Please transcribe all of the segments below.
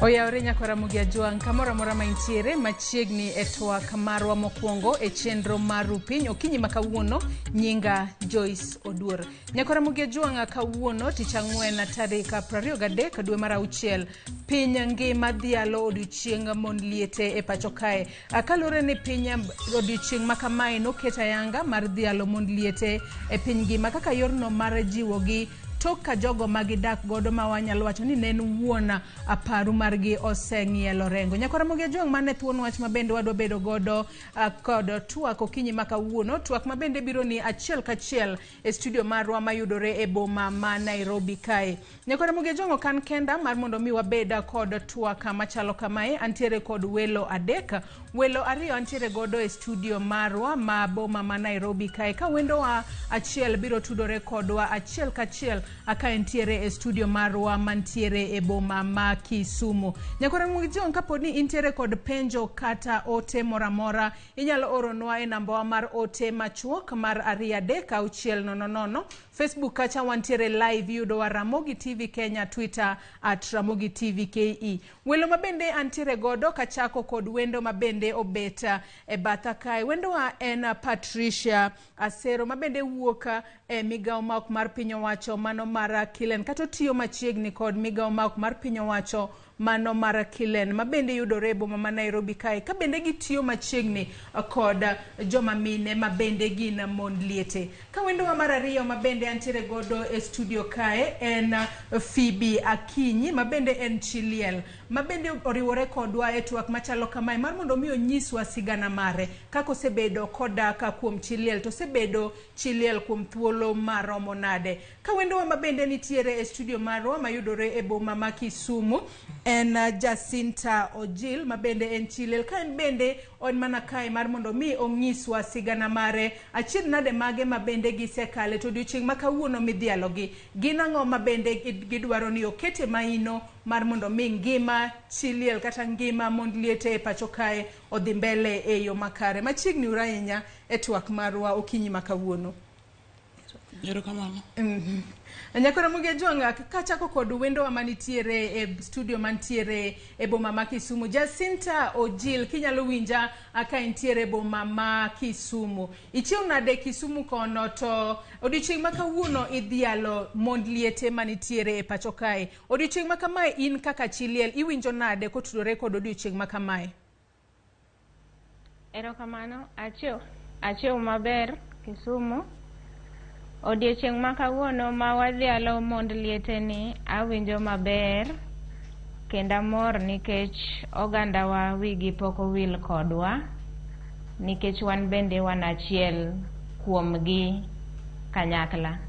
Oyawre nyakwa Ramogi Ajwang' kamoro amora ma intiere machiegni e twak marwa mokwongo e chenro mar Rupiny okinyi ma kawuono. Nyinga Joyce Oduor. Nyakwa Ramogi Ajwang', kawuono tich ang'wen tarik 23 dwe mar auchiel, piny ngima dhialo odiochieng mon liete e pacho kae. Kaluwore ni piny odiochieng' ma kamae noket ayanga mar dhialo mond liete e piny ngima kaka yorno mar jiwogi tok ka jogo ma gidak godo ma wanyalo wacho ni ne en wuon aparu margi oseng'ielo rengo. Nyakwa Ramogi Ajwang', mane thuon wach ma bende wadwa bedo godo kod twak okinyi ma kawuono, twak ma bende biro ni achiel kachiel e studio marwa mayudore e boma ma Nairobi kae. Nyakwa Ramogi Ajwang', ok an kenda mar mondo mi wabed kod twak machalo kamae, antiere kod welo adek. Welo ariyo antiere godo e studio marwa ma boma ma Nairobi kae, ka wendowa achiel biro tudore kodwa achiel kachiel ka entiere e studio marwa mantiere e boma ma Kisumu. Nyakwa Ramogi Ajwang', kapo ni intiere kod penjo kata ote moro amora, inyalo oronwa e nambawa mar ote machuok mar 23600. Facebook kacha wantiere live, iyudowa Ramogi TV Kenya, Twitter @RamogiTVKE. Welo mabende antiere godo, kachako kod wendo mabende obet e batha kae. Wendowa en Patricia Asero mabende wuok e migawo ma ok mar piny owacho mano mar Kilen, kata otiyo machiegni kod migawo ma ok mar piny owacho mano mar Kilen mabende yudore e boma ma Nairobi kae, ka bende gitiyo machiegni kod joma mine mabende gin mond liete. Ka wendowa mar ariyo mabende antiere godo e studio kae en Phoebe Akinyi mabende en chi liel mabende oriwore kodwa e twak machalo kamae mar mondo mi onyiswa sigana mare kaka osebedo kodak kuom chi liel, to osebedo chi liel kuom thuolo maromo nade. Ka wendowa mabende nitiere e studio marwa mayudore e boma ma Kisumu en Jacinta Ojil mabende en chi liel, ka en bende en mana kae mar mondo mi onyiswa sigana mare, achiedh nade mage mabende gisekale, to odiochieng' ma kawuono midhialogi gin ang'o mabende gidwaro ni okete maino mar mondo mi ngima chi liel kata ngima mond liete e pacho kae odhi mbele e yo makare. Machiegni uru ahinya e twak marwa okinyi ma kawuono. Erokamano. Nyakwa Ramogi Ajwang', kachako kod wendowa manitiere e studio mantiere e boma ma Kisumu. Jacinta Ojil, kinyalo winja ka intiere e boma ma Kisumu. Ichiew nade Kisumu kono, to odiochieng' ma kawuono idhialo mond liete manitiere e pacho kae? Odiochieng' ma kamae in kaka chi liel iwinjo nade kotudore kod odiochieng' ma kamae? Erokamano, achiew, achiew maber Kisumu. Odiochieng' ma kawuono ma wadhialo mond liete ni awinjo maber kendo amor nikech ogandawa wigi pok owil kodwa, nikech wan bende wan achiel kuomgi kanyakla.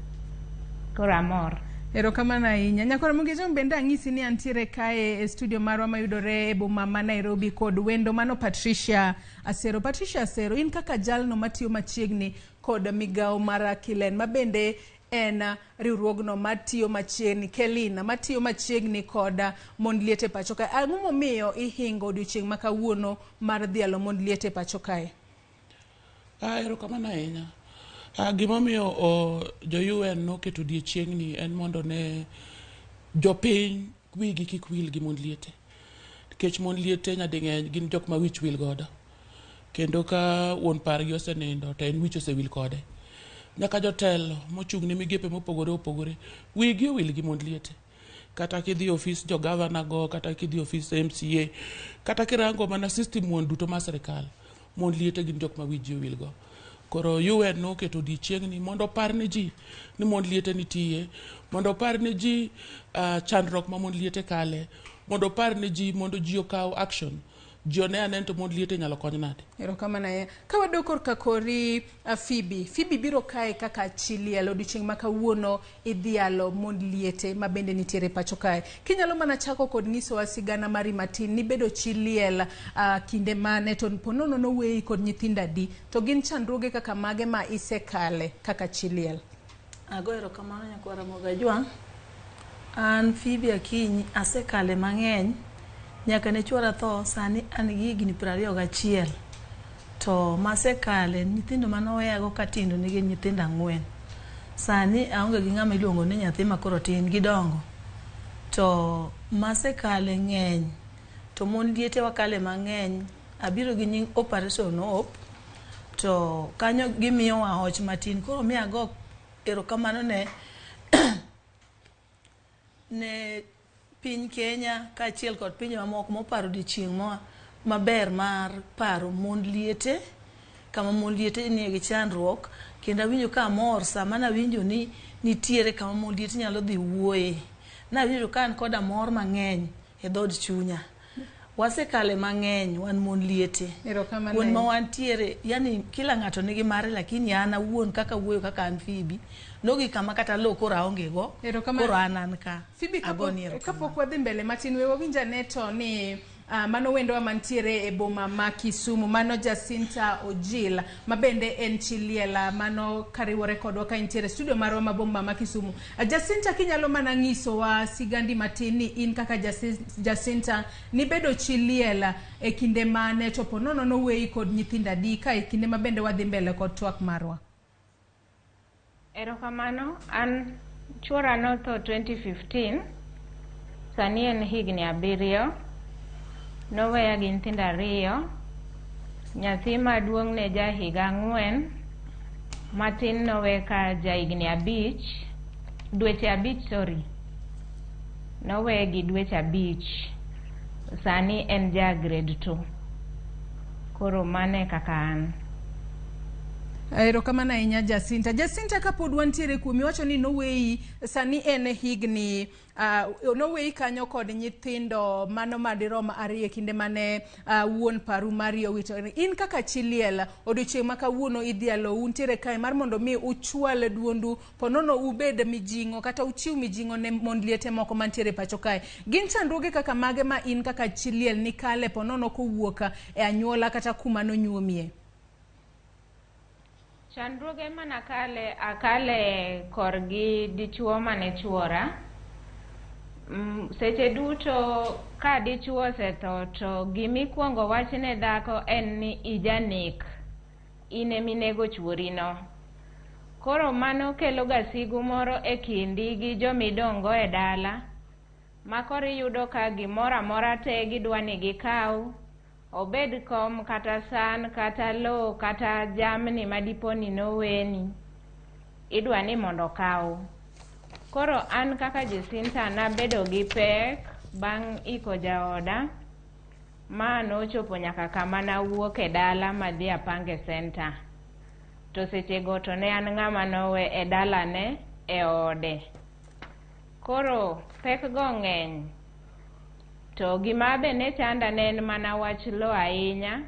Koro amor. Erokamano ahinya. Nyakwa Ramogi Ajwang', bende ang'isi ni antiere kae e studio marwa mayudore e boma ma Nairobi kod wendo mano Patricia Asero. Patricia Asero, in kaka jalno matiyo machiegni kod migawo mar Kilen mabende en riwruogno matiyo machiegni, Kelina matiyo machiegni kod mond liete e pacho kae, ang'o momiyo ihingo odiochieng' ma kawuono mar dhialo mond liete e pacho kae? Erokamano ahinya. Gimomiyo jo UN noketo odiechieng'ni en mondo ne jopiny wigi kik wil gi mond liete. Nikech mond liete nyading'eny gin jok ma wich wil godo. Kendo ka wuon pargi osenindo to en wich osewil kode. Nyaka jotelo mochung' ne migepe mopogore opogore wigi owil gi mond liete. Kata kidhi e ofis jo gavana go, kata kidhi e ofis MCA, kata kirango mana system wuon duto mar sirikal, mond liete gin jok ma wi ji owil go. Koro UN noketo odiechieng'ni mondo opar ne ji ni mond liete nitie, mondo opar ne ji chandruok ma mond liete kale, mondo opar ne ji mondo ji okaw action. Ji one ane to mond liete inyalo kony nade. Erokamano ahinya. Ka wadok korka kori Phoebe. Phoebe biro kae kaka chi liel odiochieng' ma kawuono idhialo mond liete ma bende nitiere pacho kae. Kinyalo mana chako kod nyisowa sigana mari matin, nibedo chi liel kinde mane, to ponono noweyi kod nyithindo adi, to gin chandruoge kaka mage ma isekale kaka chi liel? Ago erokamano nyakwa Ramogi Ajwang'. An Phoebe Akinyi, asekale mang'eny nyaka ne chuora tho, sani an gi higni 21. To masekale, nyithindo manoweyago katindo ne gin nyithindo 4. Sani aonge gi ng'ama iluongo ni nyathi ma koro tin, gidongo. To masekale ng'eny. To mon liete wakale mang'eny. Abiro gi nying Operation Hope to kanyo gimiyowa hoch matin. Koro mi ago erokamano ne ne piny Kenya kaachiel kod pinje mamoko moparo odiochieng' maber mar paro mond liete kama mond liete nie gi chandruok kendo awinjo ka amor sama nawinjo ni nitiere kama mond liete nyalo dhi wuoye. Nawinjo ka an koda mor mang'eny e dhood chunya. Wasekale mang'eny wan mon liete. Erokamano Kuond ma ahinya. wantiere, yani kila ng'ato nigi mare lakini an awuon kaka wuoyo kaka an Phoebe, nogik kama kata lo koro aonge go. Erokamano. Koro an an ka. Phoebe, Agoni erokamano. kapok wadhi mbele matin, we wawinj ane to ni mano wendowa mantiere e boma ma Kisumu, mano Jacinta Ojil, ma bende en chi liel, mano kariwore kodwa ka entiere studio marwa ma boma ma Kisumu. Jacinta, kinyalo mana nyisowa sigandi matin ni in kaka Jacinta nibedo chi liel e kinde mane to po nono noweyi kod nyithindo adi ka e kinde ma bende wadhi mbele kod twak marwa? Erokamano, an chuora notho 2015, sani en higni 7, noweya gi nyithindo 2, nyathi maduong' ne ja higa 4, matin nowe ka ja higni 5, dweche 5 sorry, nowe gi dweche 5, sani en ja grade 2, koro mano e kaka an. Erokamano ahinya Jacinta. Jacinta, kapod wantiere kuomi, iwacho ni noweyi sani en higni noweyi kanyo kod nyithindo mano madirom 2 e kinde mane wuon paru mari owito. In kaka chi liel, odiochieng' ma kawuono idhialo untiere kae mar mondo mi uchwal duondu ponono ubed mijing'o kata uchiw mijing'o ne mond liete moko mantiere pacho kae. Gin chandruoge kaka mage ma in kaka chi liel nikale ponono kowuok e anyuola kata kuma nonyuomie? Chandruoge manakale akale korgi dichuo mane chuora. Seche duto ka dichuo osetho to gimikuongo wachne dhako en ni ijanek, in eminego chuorino. Koro mano kelo ga sigu moro e kindi gi jomidong'go e dala, ma koro iyudo ka gimoro amora te gidwa ni gikaw, obed kom kata san kata lowo kata jamni madipo ni noweni, idwa ni mondo okaw. Koro an kaka Jacinta nabedo gi pek bang' iko jaoda, ma nochopo nyaka kama nawuok e dala madhi apange center. To sechego to ne an ng'ama nowe e dalane e ode. Koro pek go ng'eny. To gima be ne chanda ne en mana wach lowo ahinya,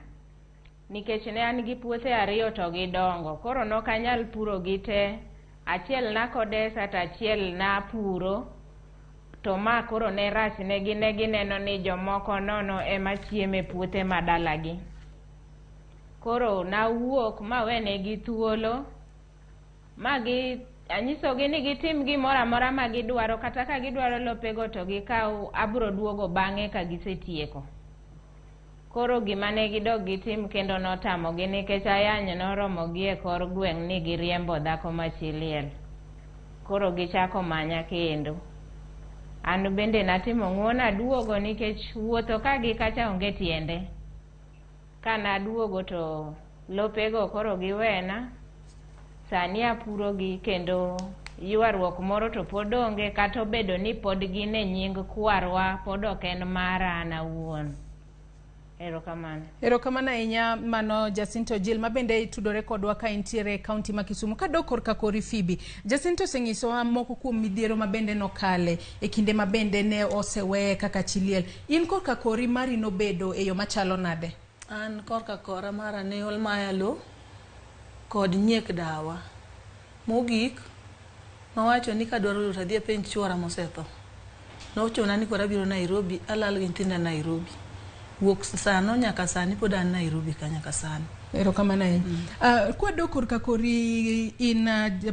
nikech ne an gi puothe 2 to gidongo. Koro nok anyal puro gi te, achiel nakodesa to achiel napuro. To ma koro ne rach negi, ne gineno ni jomoko nono ema chiemo e puothe ma dalagi. Koro nawuok mawenegi thuolo, ma gi anyisogi ni gitim gimoro amora ma gidwaro, kata ka gidwaro lopego to gikaw, abro duogo bang'e ka gisetieko. Koro gima ne gidok gitim kendo notamogi nikech ayany noromogi e kor gweng' ni giriembo dhako ma chi liel. Koro gichako manya kendo. An bende natimo ng'uono aduogo nikech wuotho ka gi kacha onge tiende. Ka naduogo to lopego koro giwena, sani apurogi kendo ywaruok moro to pod onge, kata obedo ni pod gin e nying kwarwa, pod ok en mara an awuon. Erokamano. Erokamano ahinya mano Jacinta Ojil ma bende tudore kodwa ka entiere e kaunti ma Kisumu. Kadok korka kori Phoebe, Jacinta osenyisowa moko kuom midhiero ma bende nokale e kinde ma bende ne oseweye kaka chi liel. In korka kori mari nobedo e yo machalo nade? An korka kora mara ne olmaya lo kod nyiek dawa. Mogik, nowacho ni kadwaro lo to adhi apenj chuora mosetho. Nochuna ni koro abiro Nairobi, alal gi nyithinda Nairobi. Wuok sano nyaka sani pod an Nairobi ka nyaka sani. Erokamano ahinya. Kwadok korka kori in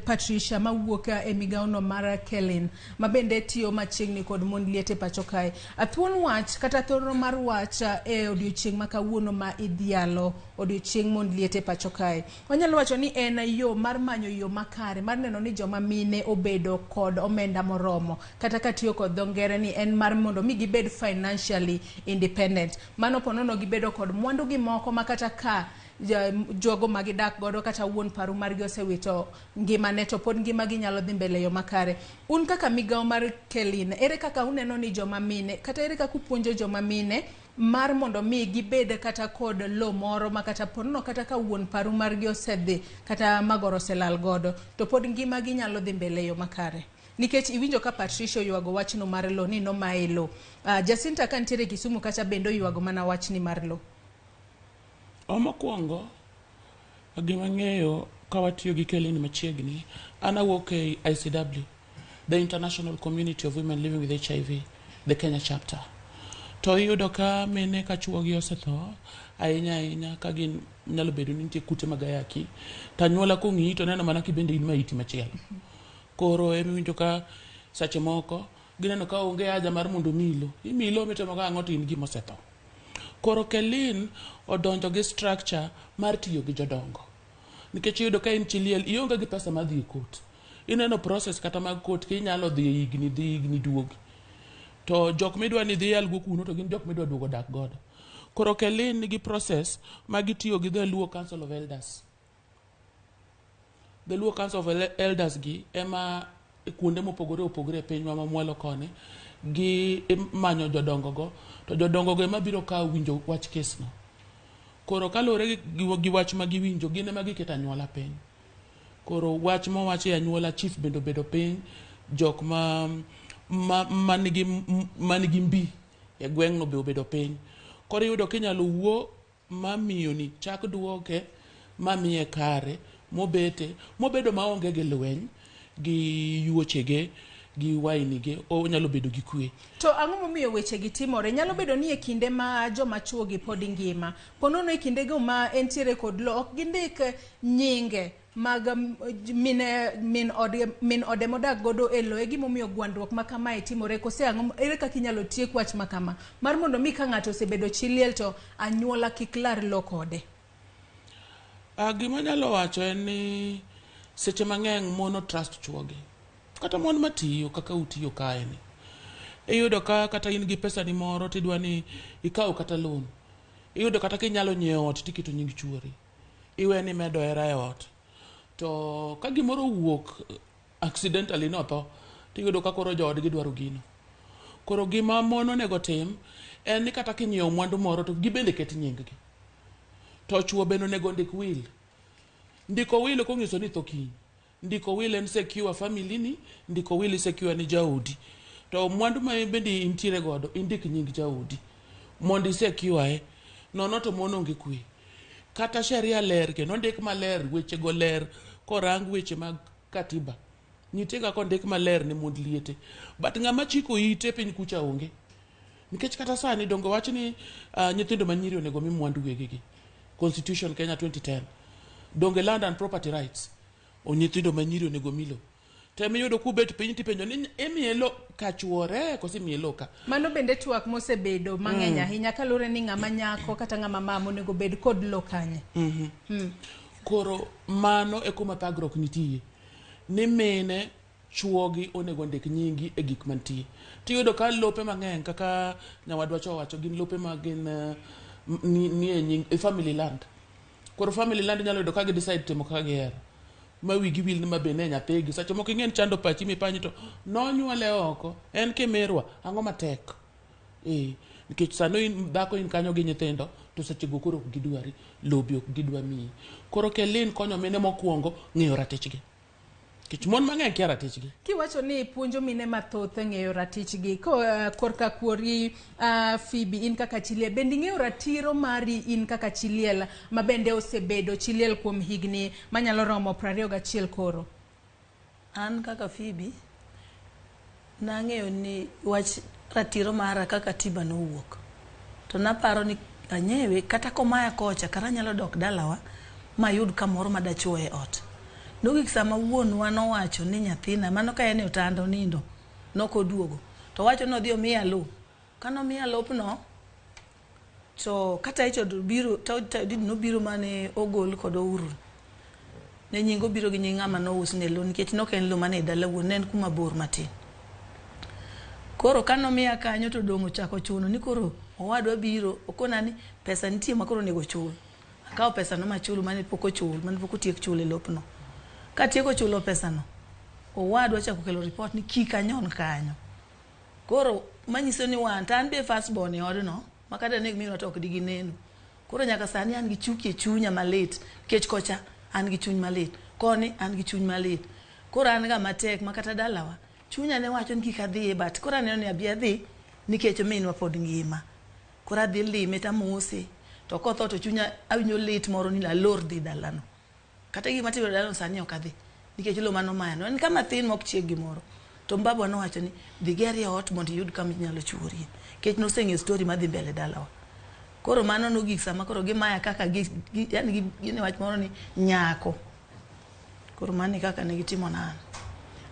Patricia mawuok e migawono mar Kelin ma bende tiyo machiegni kod mond liete pacho kae. Thuon wach kata thoro mar wach e odiochieng' ma kawuono ma idhialo odiochieng' mond liete pacho kae. Wanyalo wacho ni en yo mar manyo yo makare mar neno ni joma mine obedo kod omenda moromo kata katiyo kod dho ngere ni en mar mondo mi gibed financially independent. Mano ponono gibedo kod mwandu gi moko ma kata ka jogo ma gidak godo kata wuon paru margi osewito ngimane to pod ngimagi nyalo dhi mbele e yo makare. Un kaka migawo mar Kelin, ere kaka uneno ni joma mine kata ere kaka upuonjo joma mine mar mondo mi gibed kata kod lo moro ma kata ponono kata ka wuon paru margi osedhi kata magoro oselal godo to pod ngimagi nyalo dhi mbele e yo makare? Nikech iwinjo ka Patricia oywago wachno mar lo ni nomaye lo. Jacinta ka nitiere Kisumu kacha bende oywago mana wachni mar lo. Mokwongo, gima ang'eyo ka watiyo gi Kelin machiegni, an awuok e ICW, the International Community of Women Living with HIV, the Kenya chapter. To iyudo ka mine ka chuogi osetho, ahinya ahinya ka gin nyalo bedo ni nitie kute mag ayaki, to anyuola kong'iyi to neno mana kibende in maiti machielo. Koro emiwinjo ka seche moko gineno ka onge haja mar mondo omiyi lo. Imiyi lo mitimo go ang'o to in gima osetho. Koro Kelin odonjo gi structure mar tiyo gi jodongo. Nikech iyudo ka in chi liel ionge gi pesa mar dhi e court. Ineno process kata mag court kinyalo dhi e higni dhi higni duogi. To jok midwa ni dhi yal go kuno to gin jok midwa duogo dak godo. Koro Kelin nigi process ma gitiyo gi the Luo Council of Elders. The Luo Council of Elders gi ema kuonde mopogore opogore e pinywa ma mwalo koni gi manyo jodongo go to jodongo go ema biro kawo winjo wach kes no. Koro kaluwore gi wach ma giwinjo gin ema giketo anyuola piny. Koro wach mowach e anyuola chief bende obedo piny, jok ma manigi mbi e gweng'no be obedo piny. Koro iyudo kinyalo wuo ma miyo ni chak duoke ma miye kare mobete mobedo maonge gi lweny gi yuochege gi wainige onyalo bedo gi kwe. To ang'o momiyo weche gi timore? Nyalo bedo ni e kinde ma joma chuo gi pod ngima, ponono e kindego ma entiere kod lo, ok gindik nyinge mag mine min ode, min ode modak godo e lo e gimomiyo gwandruok ma kamae timore kose ang'o ere kaka inyalo tiek wach ma kama mar mondo mi ka ng'ato osebedo chi liel to anyuola kik lar lo kode. Gima anyalo wacho en ni seche mang'eny mon o trust chuogi. Kata mon matiyo kaka utiyo kae ni. Iyudo ka kata in gi pesa ni moro tidwa ni ikaw kata loan. Iyudo kata kinyalo nyiewo ot tiketo nying chuori. Iwe ni imedo hera e ot. To ka gimoro owuok accidentally notho, tiyudo ka koro joodgi dwaro gino. Koro gima mon onego tim en ni kata kinyiewo mwandu moro to gibende ket nying gi. To chuo bende onego ndik will. Ndiko will ok onyiso ni itho kiny. Ndiko will en secure family ni, ndiko will i secure ni jaodi. To mwandu ma bende intiere godo, indik nying jaodi. Mondo i secure e. Nono to mon onge kwe. Kata sheria ler kendo ondik maler, weche go ler korang weche mag katiba. Nitie kaka ondik maler ne mond liete. But ng'ama chiko ite piny kucha onge. Nikech kata sani donge wach ni nyithindo manyiri onego mi mwandu wegegi. Constitution Kenya 2010. Donge land and property rights. O nyithindo manyiri onego mi lo. Tem iyudo kubet piny tipenjo ni imiye lo kachuore koso imiye lo ka. Mano bende twak mosebedo mang'eny ahinya kaluwore ni ng'ama nyako kata ng'ama mama onego bed kod lo kanye. Koro mano e kuma thagruok nitie. Ni mine chuogi onego ndik nyingi e gik mantie. Tiyudo ka lope mang'eny kaka nyawadwa cha owacho gin lope ma gin ni e nying e family land. Koro family land inyalo yudo ka gi decide timo kaka gihero. Ma wigi wil ni ma be ne nyathigi. Seche moko ing'e ni chando pachi mipanyi to nonyuole oko. En kimirwa, ang'o matek? Eh, nikech sano in dhako in kanyo gi nyithindo to seche go koro ok gidwari, lowo be ok gidwa miyi. Koro Kelin konyo mine mokwongo ng'eyo ratichgi. Nikech mon mang'eny kia ratichgi. Kiwacho ni puonjo mine mathoth ng'eyo ratichgi ko, korka kuori Phoebe in kaka chi liel bende ing'eyo ratiro mari in kaka chi liel ma bende osebedo chi liel kuom higni manyalo romo 21 koro? An kaka Phoebe, nang'eyo ni wach ratiro mara kaka katiba nowuok. To naparo ni Anyewe kata komaya kocha kara anyalo dok dalawa mayud kamoro madachuoye ot. Nogik sama wuonwa nowacho ni nyathina mano ka en e otanda onindo nokoduogo to owacho ni odhi omiya lo. Kanomiya lopno to ka title obiro title deed nobiro mane ogol kod Ouru ne nying obiro gi nying ng'ama nousne lo nikech nok en lo mane e dala wuon ne en kuma bor matin. Koro kanomiya kanyo to dong' ochako chuno ni koro owadwa biro okona ni pesa nitie ma koro onego chul. Akawo pesa no machulo mane pok ochul mane pok otiek chulo e lopno. Katieko chulo pesa no, owadwa ochako kelo report ni kik anyon kanyo. Koro manyiso ni wan to an be first born e odno ma kata neg minwa to ok digineno. Koro nyaka sani an gi chuki e chunya malit nikech kocha an gi chuny malit, koni an gi chuny malit. Koro an ga matek ma kata dalawa chunya ne wacho ni kik adhiye but koro aneno ni abi adhi nikech minwa pod ngima. Koro adhi lime tamose to kotho to chunya awinjo lit moro ni alor dhi dalano. Kata gima timore dalano sani ok adhi nikech lo mano mayano en kama thin mok chieg gimoro. To mbabwa nowacho ni dhi gerie ot mondo iyud kama inyalo chuorie. Nikech noseng'eyo story madhi mbele dalawa. Koro mano nogik sama koro gimaya kaka gi, gi, yani gine wach moro ni nyako. Koro mano e kaka ne gitimona an.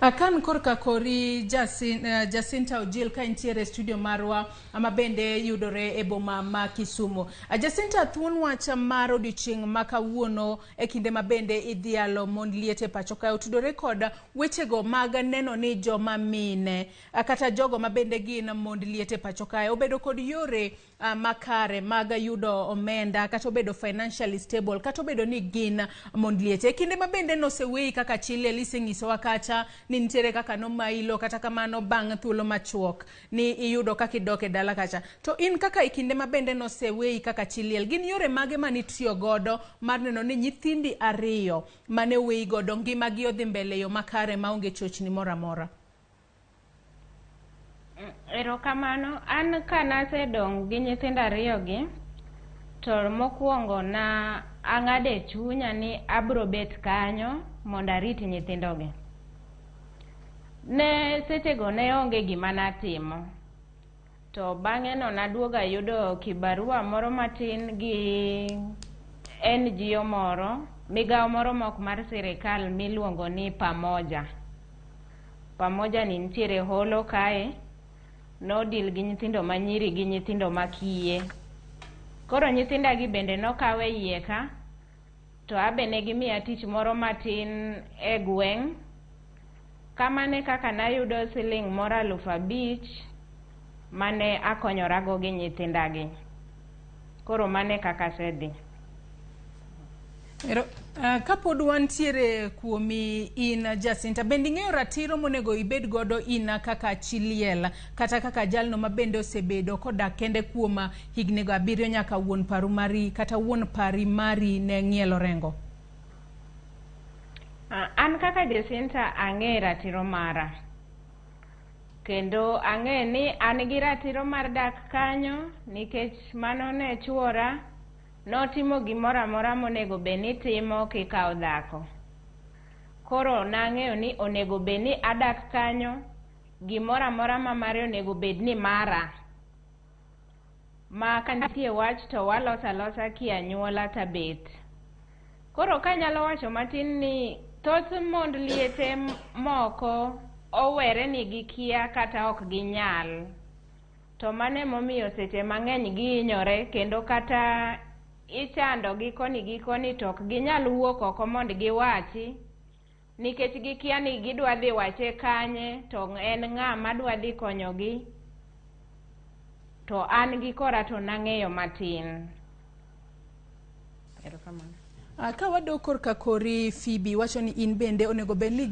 Akan korka kori Jacinta Ojil ka intiere e studio marwa ama bende yudore e boma ma Kisumu. Jacinta, thuon wach mar odiochieng' ma kawuono e kinde ma bende idhialo mond liete pacho kae otudore kod wechego mag neno ni joma mine kata jogo ma bende gin mond liete pacho kae obedo kod yore makare mag yudo omenda kata obedo financially stable kata obedo ni gin mond liete. E kinde ma bende noseweyi kaka chi liel isenyisowa kacha ni nitiere kaka nomayi lo kata kamano bang' thuolo machuok ni iyudo kaka idok e dala kacha. To in kaka e kinde ma bende noseweyi kaka chi liel, gin yore mage manitiyo godo mar neno ni nyithindi ariyo mane oweyi godo ngimagi odhi mbele e yo makare maonge chochni moro amora? Erokamano. An kanasedong' gi nyithindo ariyo gi, to mokwongo na ang'ado e chunya ni abro bet kanyo mondo arit nyithindogi. Ne sechego ne onge gima natimo. To bang'e no naduogo ayudo kibarua moro matin gi NGO moro, migawo moro mok mar sirikal miluongo ni Pamoja. Pamoja ni nitiere holo kae, nodil gi nyithindo manyiri gi nyithindo makiye. Koro nyithinda gi bende nokaw e iye ka, to abe ne gimiya tich moro matin e gweng'. Kamano e kaka nayudo siling' moro 5,000 mane akonyorago gi nyithindagi. Koro mano e kaka asedhi. Kapod wantiere kuomi in Jacinta, bende ing'eyo ratiro monego ibed godo in kaka chi liel kata kaka jalno ma bende osebedo kodak kende kuom higni go 7 nyaka wuon paru mari kata wuon pari mari ne ng'ielo rengo? An kaka Jacinta ang'e ratiro mara. Kendo ang'e ni an gi ratiro mar dak kanyo nikech mano ne chuora notimo gimoro amora monego bed ni itimo kikawo dhako. Koro nang'eyo ni onego bed ni adak kanyo, gimoro amora ma mare onego bed ni mara. Ma ka nitie wach to waloso alosa kianyuola tabet. Koro kanyalo wacho matin ni thoth mond liete moko owere ni gikia kata ok ginyal. To mano emomiyo seche mang'eny gihinyore kendo kata ichando gi koni gi koni to ok ginyal wuok oko mondo giwachi nikech gikia ni gidwa dhi wache kanye to en ng'a madwa dhi konyogi. To an gi kora to nang'eyo matin. Erokamano. Ka wadok korka kori Phoebe, iwacho ni in bende onego bed ni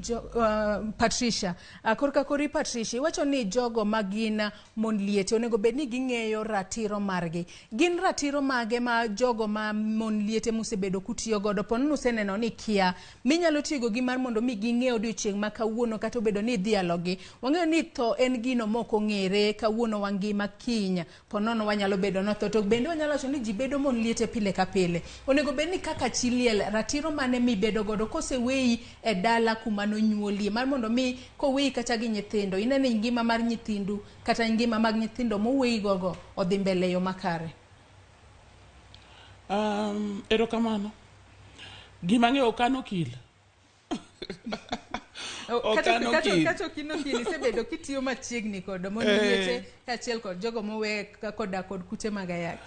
Patricia, korka kori Patricia, iwacho ni jogo ma gin mond liete onego bed ni ging'eyo ratiro margi. Gin ratiro mage ma jogo ma mon liete musebedo kutiyo godo po nono useneno ni kia minyalo tiyogo gi mar mondo mi ging'e odiochieng' ma kawuono kata obedo ni idhialogi. Wang'eyo ni tho en gino mok ong'ere, kawuono wangima, kiny po nono wanyalo bedo notho. To bende wanyalo wacho ni ji bedo mon liete pile ka pile. Onego bed ni kaka chi liel, ratiro mane mibedo godo koseweyi e dala kuma nonyuolie mar mondo mi koweyi kata gi nyithindo, ine ni ngima mar nyithindu kata ngima mag nyithindo moweyi gogo odhi mbele e yo makare. Erokamano. Gima ang'eyo ok an okil. Ok an okil. Kata ok in okil, isebedo kitiyo machiegni kod mon liete kaachiel kod jogo mowe kodak kod kute mag ayaki.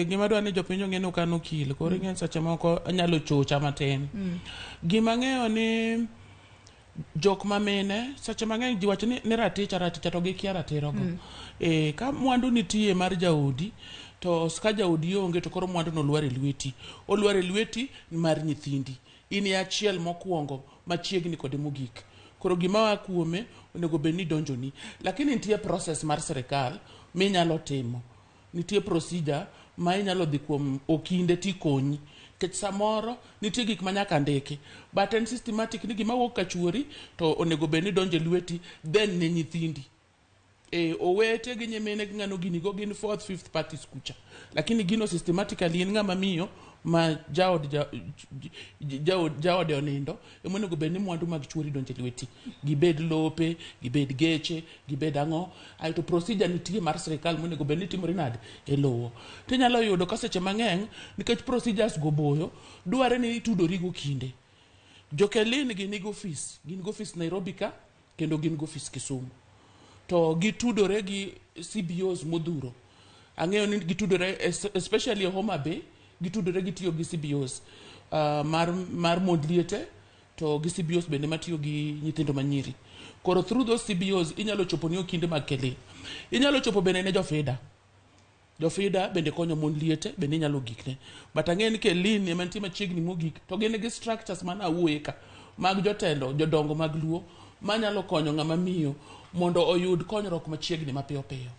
Gima adwa ni jopiny ong'e ni ok an okil. Koro ing'e ni seche moko anyalo chocha matin. Gima ang'eyo ni jok ma mine seche mang'eny ji wacho ni raticha raticha to gikia ratirogo. Ka mwandu nitie mar jaodi to ka jaodi onge to koro mwandu no lwar e lweti. Olwar e lweti mar nyithindi. In e achiel mokwongo machiegni kode mogik. Koro gima oa kuome onego bed ni donjoni. Lakini nitie process mar sirikal minyalo timo. Nitie procedure ma inyalo dhi kuom okinde tikonyi. Nikech samoro nitie gik ma nyaka ndiki. But en systematic ni gima wuok ka chuori to onego bed ni donjo e lweti then ne nyithindi. Owete gi nyimine gi ng'ano gini go gin fourth, fifth parties kucha. Lakini gino systematically in ng'ama miyo ma jaod jaode onindo ema onego bed ni mwandu mag chuori donjo e lweti. Gibed lope, gibed geche, gibed ang'o. Aeto procedure nitie mar sirikal monego bed ni timore nade e lowo. Tinyalo yudo ka seche mang'eny nikech procedures go boyo, dware ni itudori gokinde. Jokelin gi nigi ofis, gin gi ofis Nairobi ka kendo gin gi ofis Kisumu. To gitudore gi CBOs modhuro. Ang'eyo ni gitudore especially e Homa Bay, gitudore gitiyo gi CBOs mar mond liete to gi CBOs bende matiyo gi nyithindo manyiri. Koro through those CBOs inyalo chopo ni okinde mag Kelin. Inyalo chopo bende ne jofida. Jofida bende konyo mon liete bende inyalo gikne. But ang'eyo ni Kelin ema nitie machiegni mogik to gin gi structures mana awuoye ka mag jotelo jodongo mag Luo manyalo konyo ng'ama miyo mondo oyud konyruok machiegni mapiyo piyo.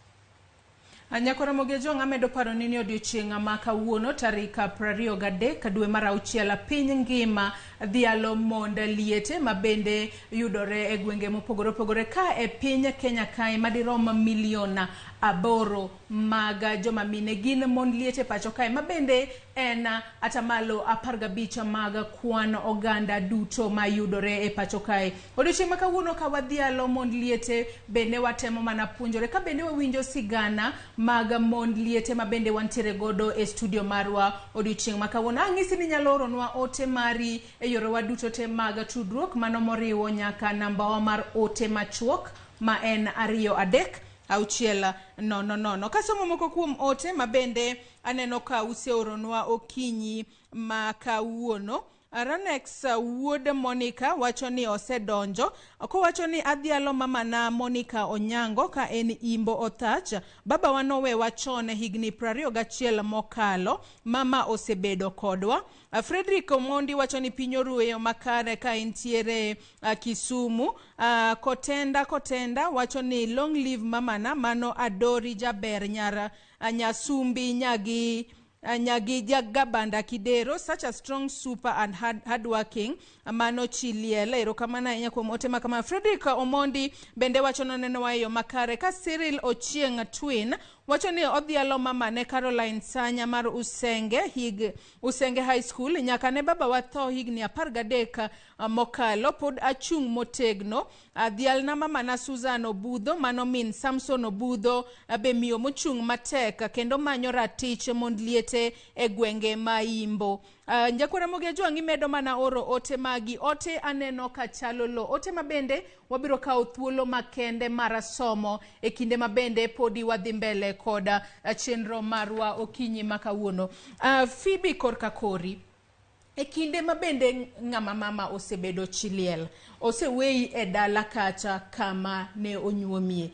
Nyakora Ramogi Ojwang' amedo paro ni odiochieng' ma kawuono tarik 23 dwe mar auchiel piny ngima dhialo mond liete ma bende yudore e gwenge mopogore opogore ka e piny Kenya kae madirom milion 8 mag joma mine gin mond liete pacho kae ma bende en atamalo 15 mag kwan oganda duto mayudore e pacho kae. Odiochieng' ma kawuono ka wadhialo mond liete bende watemo mana puonjore ka bende wawinjo sigana mag mond liete ma bende wantiere godo e studio marwa odiochieng' ma kawuono. Ang'isi ni inyalo oronwa ote mari e yorewa duto te mag tudruok mano moriwo nyaka nambawa mar ote machuok ma en 2 3 6 0 0. Kasomo moko kuom ote ma bende aneno ka useoronwa okinyi ma kawuono. Ranex wuod Monica wacho ni osedonjo kowacho ni adhialo mamana Monica Onyango ka en Imbo Othach. Babawa nowewa chon higni 21 mokalo, mama osebedo kodwa. Frederick Omondi wacho ni piny orueyo makare ka entiere Kisumu. Kotenda wacho ni long live mamana, mano Adori Jaber nyar Nyasumbi nyagi Jagabanda Kidero, such a strong, super and hardworking mano chiliel. Erokamano ahinya kuom ote ma kama. Frederick Omondi bende wacho noneno e yo makare. Ka Cyril Ochieng Twin wacho ni odhialo mamane Caroline Sanya mar Usenge Usenge High School nyaka ne baba watho higni 13 mokalo pod achung' motegno. Dhialna mamana Susan Obudho mano min Samson Obudho be miyo mochung' matek kendo manyo ratich mond liete e gwenge ma Imbo. Njakwara Ramogi Ojwang' imedo mana oro ote magi. Ote aneno ka chalo lo. Ote mabende wabiro kawo thuolo makende mar somo e kinde mabende podi wadhi mbele kod chenro marwa okinyi ma kawuono. Phoebe korka kori, e kinde mabende ng'ama mama osebedo chi liel, oseweyi e dala kacha kama ne onyuomie,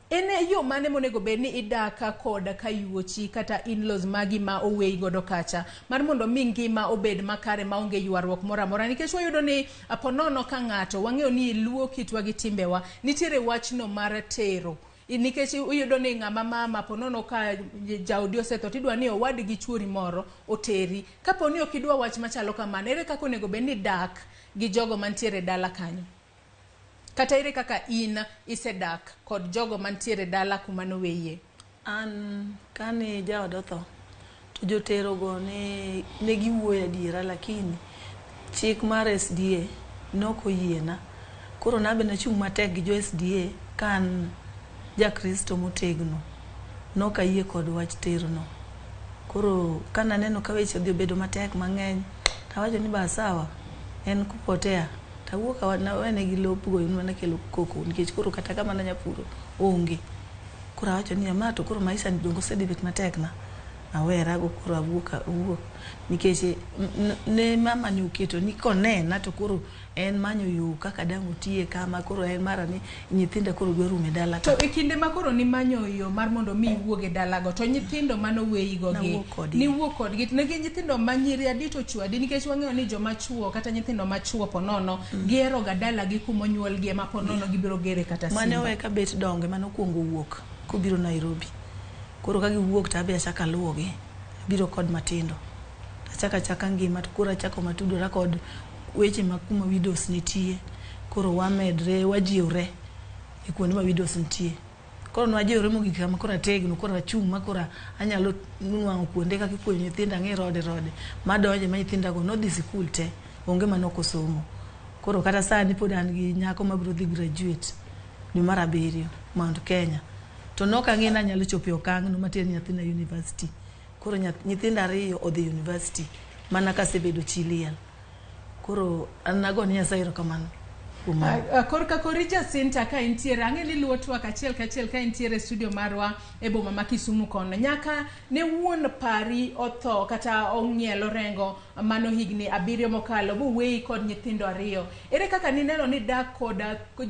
en e yo mane monego bed ni idak kod kayuochi kata in-laws magi ma oweyi godo kacha mar mondo mi ngima obed makare maonge ywaruok moro amora? Nikech wayudo ni ponono ka ng'ato wang'eyo ni luo kitwa gi timbewa nitiere wachno mar tero, nikech iyudo ni ng'ama mama ponono ka jaodi osetho tidwa ni owadgi chuori moro oteri. Kapo ni ok idwa wach machalo kamano, ere kaka onego bed ni dak gi jogo mantiere dala kanyo? Kata ere kaka in isedak kod jogo mantiere dala kuma noweyie? An kane jaoda otho to joterogo ne giwuoyo adiera, lakini chik mar SDA nok oyiena. Koro nabe nachung' matek gi jo SDA ka an jakristo motegno. Nok ayie kod wach terono. Koro ka naneno ka weche odhi obedo matek mang'eny, tawacho ni ba sawa, en kupotea. Tawuok nawenegi lopgo ema kelo koko nikech koro kata kama nanya puro onge. Koro awacho ni ma to koro maisha ni donge osedhi bet matek na. Awerago koro awuok awuok nikech ne mama ni oketo ni konena to koro en manyo yo kaka dang' otiye kama koro en mara ni nyithinda koro dwa rumo e dala ka. To e kinde ma koro nimanyo yo mar mondo mi iwuog e dalago to nyithindo manoweyigo gi niwuok kodgi ne gin nyithindo ma nyiri adi to chwo adi nikech wang'eyo ni joma chuo kata nyithindo ma chuo ponono gihero ga dalagi kumonyuolgie ema ponono gibiro gere kata simba. Mane owe ka bet dongo ema nokwongo wuok kobiro Nairobi. Koro ka giwuok to abe achako aluwogi. Abiro kod matindo. Achako achaka ngima to koro achako matudora kod weche mag kuma widows nitie. Koro wamedre, wajiwre e kuonde ma widows nitie. Koro nwajiwre mogik kama koro ategno, koro achung' ma koro anyalo nwang'o kuonde kaka ipuonjo nyithindo, ang'e rode rode. Madonje ma nyithindago nodhi sikul te, onge manok osomo. Koro kata sani pod an gi nyako mabiro dhi graduate dwe mar abiriyo Mount Kenya. To nok ang'e ni anyalo chopo e okang' no mater nyathina university. Koro nyithindo ariyo odhi university mana kasebedo chi liel. Koro an nagone Nyasaye erokamano kuom mano. Korka kori Jacinta ka intiere, ang'e ni luwo twak achiel kachiel ka intiere e studio marwa e boma ma Kisumu kono. Nyaka ne wuon pari otho kata ong'ielo rengo mano higni 7 mokalo boweyi kod nyithindo 2. Ere kaka nineno ni dak kod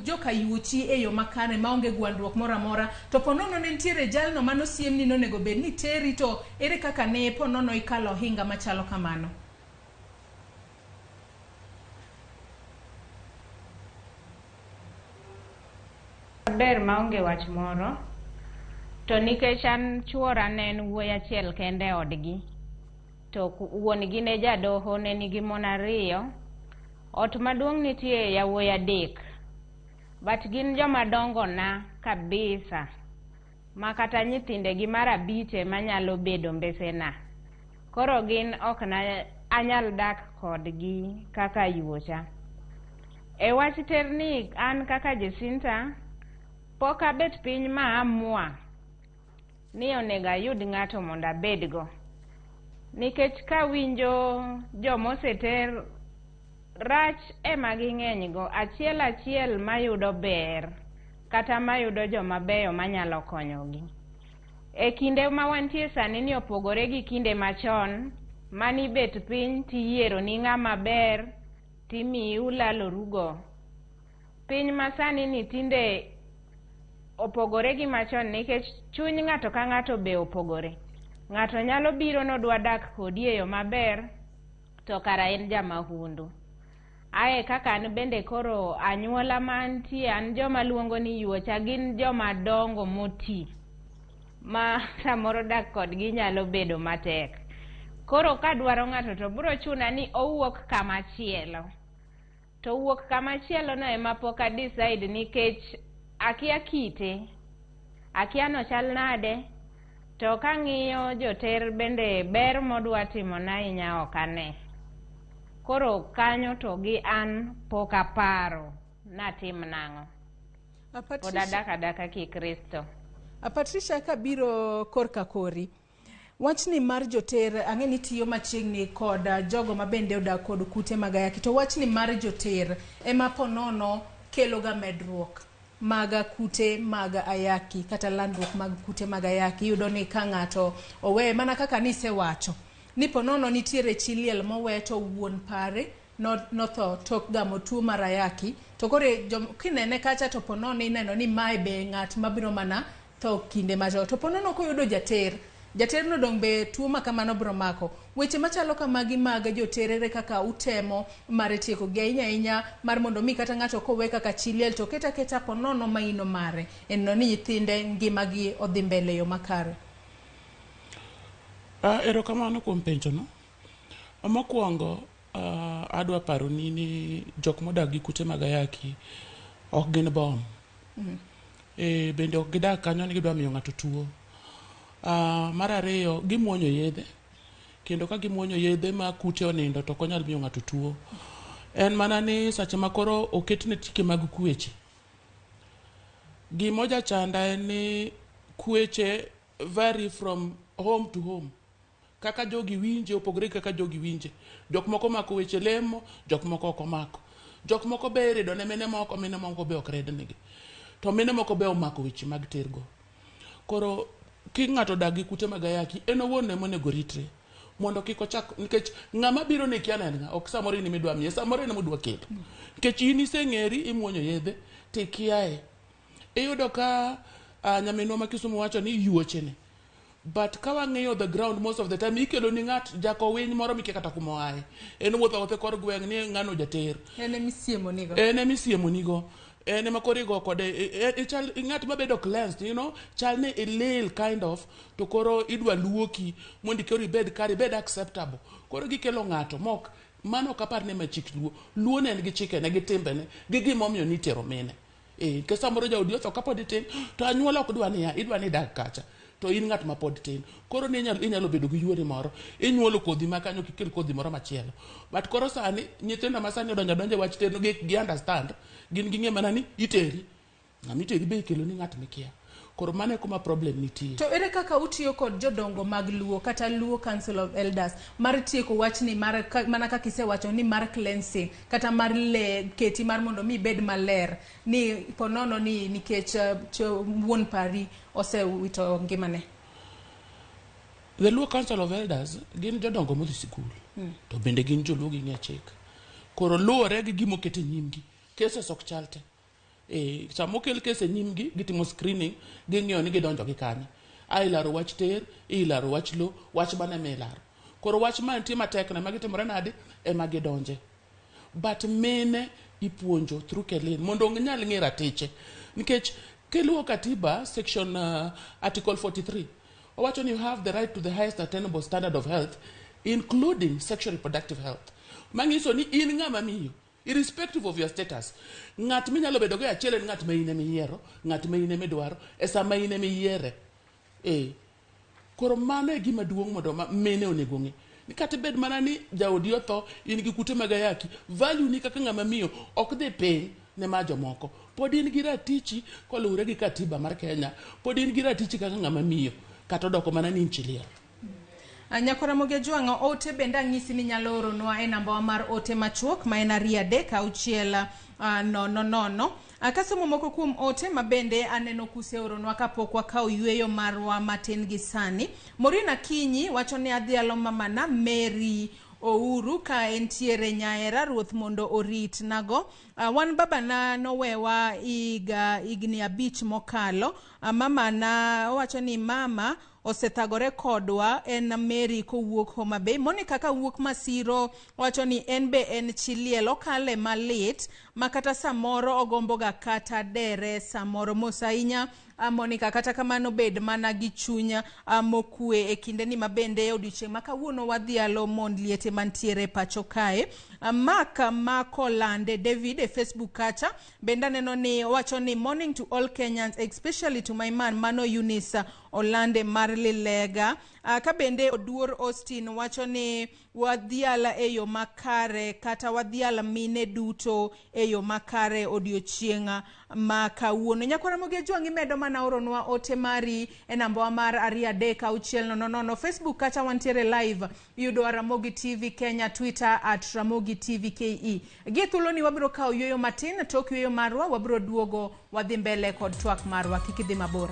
joka yuochi e yo makare maonge gwandruok moro amora to ponono ne nitiere jalno manosiemni nonego bed ni teri to ere kaka ne ponono ikalo ohinga machalo kamano? Ber maonge wach moro, to nikech an chuora ne en wuoyi achiel kende e odgi, to wuon gi ne jadoho ne nigi mon 2, ot maduong' nitie yawuoyi 3, but gin joma dongo na kabisa, ma kata nyithindegi mar 5 ema nyalo bedo mbesena. Koro gin ok na anyal dak kodgi kaka yuocha. E wach terni an kaka Jacinta, pok abet piny ma amua ni onego ayud ng'ato mondo abedgo. Nikech kawinjo jomoseter rach ema ging'eny go, achiel achiel mayudo ber kata mayudo joma beyo manyalo konyogi. E kinde ma wantie sani ni opogore gi kinde machon, manibet piny tiyiero ni ng'ama ber timiyi ulalorugo. Piny masani ni tinde opogore gi machon nikech chuny ng'ato ka ng'ato be opogore. Ng'ato nyalo biro nodwa dak kodi e yo maber, to kara en jamahundu. Ae kaka an bende koro anyuola mantie, an joma luongo ni yuocha gin joma dongo moti, ma samoro dak kodgi nyalo bedo matek. Koro kadwaro ng'ato to biro chuna ni owuok kama chielo. To wuok kama chielo no ema pok a decide nikech akia kite, akia nochal nade, to kang'iyo joter bende ber modwa timona ahinya ok ane. Koro kanyo to gi an pok aparo natim nang'o. Pod adak adaka kikristo. Patricia, kabiro korka kori, wachni mar joter, ang'e ni tiyo machiegni kod jogo ma bende odak kod kute mag ayaki, to wachni mar joter ema ponono kelo ga medruok mag kute mag ayaki kata landruok mag kute mag ayaki. Iyudo ni ka ng'ato owe, mana kaka nisewacho ni ponono nitiere chi liel mowe to wuon pare notho tok gamo tuo mar ayaki, to koro kinene kacha to ponono ineno ni mae be ng'at mabiro mana tho kinde macho, to ponono koyudo jater, jater no dong' be tuo ma kamano biro mako. Weche machalo kamagi mag joter, ere kaka utemo mar tieko gi ahinya ahinya mar mondo mi kata ng'ato kowe kaka chi liel to keta keta ponono maino mare en no ni nyithinde ngimagi odhi mbele yo makare? Erokamano kuom penjono. Mokwongo, adwa paroni ni jok modak gi kute mag ayaki ok gin bom. Bende ok gidak kanyo ni gidwa miyo ng'ato tuo. Mar ariyo, gimuonyo yedhe, kendo ka gimuonyo yedhe ma kute onindo to ok onyal miyo ng'ato tuo. En mana ni sache ma koro oketne tike mag kweche. Gima chanda en ni kweche vary from home to home. Kaka jogi winje opogore gi kaka jogi winje. Jok moko omako weche lemo, jok moko ok omako. Jok moko be irido ne mine moko, mine moko be ok ridnigi. To mine moko be omako weche mag tergo. Koro ki ng'ato odak gi kute mag ayaki, en owuon ema onego oritre mondo kik ochak nikech ng'ama biro ni ikia ni en ng'a, ok samoro in ema idwa miye, samoro en ema odwa kelo. Nikech in iseng'eri imuonyo yedhe tikiaye. Iyudo ka uh, nyaminwa ma Kisumu wacho ni yuochene but ka wang'iyo the ground most of the time ikelo ni ng'at jako winy moro mikia kata kuma oaye en owuotho awuotha e kor gweng' ni ng'ano jater En emisiemo nigo. en emisiemo nigo en ema koro igo kode e, e, chal ng'at mabedo cleansed you know chal ni ilil kind of to koro idwa luoki mondo koro ibed kare ibed acceptable koro gikelo ng'ato mok mano ok apar ni ema chik luo luo ne en gi chikene gi timbene gi gimomiyo nitero mine Eh, nikech samoro jaodi otho kapod itin to anyuola ok dwa niya idwa ni idag kacha to in ng'at ma pod tin koro ni inyalo, inyalo bedo gi yuori moro inyuolo kodhi ma kanyo kikel kodhi moro machielo but koro sani nyithindo ma sani odonjo adonja e wach tero gi, gi understand gin ging'e mana ni iteri ng'ama iteri be ikelo ni ng'at mikia koro mano e kuma problem nitie To ere kaka utiyo kod jodongo mag Luo kata Luo Council of Elders mar tieko wachni mar ka, mana kaka isewacho ni mar cleansing kata mar le keti mar mondo mi ibed maler ni ponono ni nikech wuon pari osewito ngimane. The Luo Council of Elders gin jodongo modhi sikul to bende gin joluo ging'e chik koro luwore gi gima oket e nyimgi cases ok chal te e, sama okel case e nyimgi gitimo screening ging'iyo ni gidonjo gi kanye a ilaro wach ter ilaro wach lo wach mane ma ilaro koro wach ma nitie matek no ema gitimore nade ema gidonje but mine ipuonjo through Kelin mondo onyal ng'e ratiche nikech kiluwo katiba section article 43 owacho ni you have the right to the highest attainable standard of health including sexual reproductive health manyiso ni in ng'ama miyo irrespective of your status ng'at minyalo bedo go e achiel en ng'at ma in emiyiero ng'at ma in emidwaro e sama in emiyiere e koro mano e gima duong' mondo mine onego ng'e ni kata bed mana ni jaodi otho in gi kute mag ayaki value ni kaka ng'ama miyo ok dhi piny ne ma jomoko pod in gi ratichi koluwore gi katiba mar Kenya pod in gi ratichi kaka ng'ama miyo kata odoko mana ni in chi liel Nyakora Ramogi Ajwang'o, ote bende ang'isi ni nyalo oronwa e nambawa mar ote machuok ma en 2 3 6 0 0. Kasomo moko kuom ote ma bende aneno kuseoronwa kapok wakawo yueyo marwa matin gi sani. Maureen Akinyi wacho ni adhialo mamana Mary Ouru ka entiere Nyaera ruoth mondo orit nago. Wan babana nowewa higa higni 5 mokalo. Mamana owacho ni mama osethagore kodwa en Mary kowuok Homa Bay. Monica kawuok Masiro wacho ni en be en chi liel okale malit ma kata samoro ogomboga kata dere samoro. Mos ahinya Monica, kata kamano bed mana gi chuny mokwe e kindeni ma bende odiochieng' ma kawuono wadhialo mond liete mantiere pacho kae. Mark Makolande David e Facebook kacha bende aneno ni owacho ni morning to all Kenyans especially to my man mano Eunice Olande mar Lilega. Ka bende Oduor Austin wacho ni wadhial e yo makare kata wadhial mine duto e yo makare odiochieng' ma kawuono. Nyakwara Ramogi Ajwang' imedo mana oronwa ote mari e nambawa mar 2 3 6 0 0. Facebook kacha wantiere live iyudowa Ramogi TV Kenya, Twitter at Ramogi TV KE. Gi thuoloni wabiro kawo yueyo matin, tok yueyo marwa wabiro duogo wadhi mbele kod twak marwa, kik idhi mabor.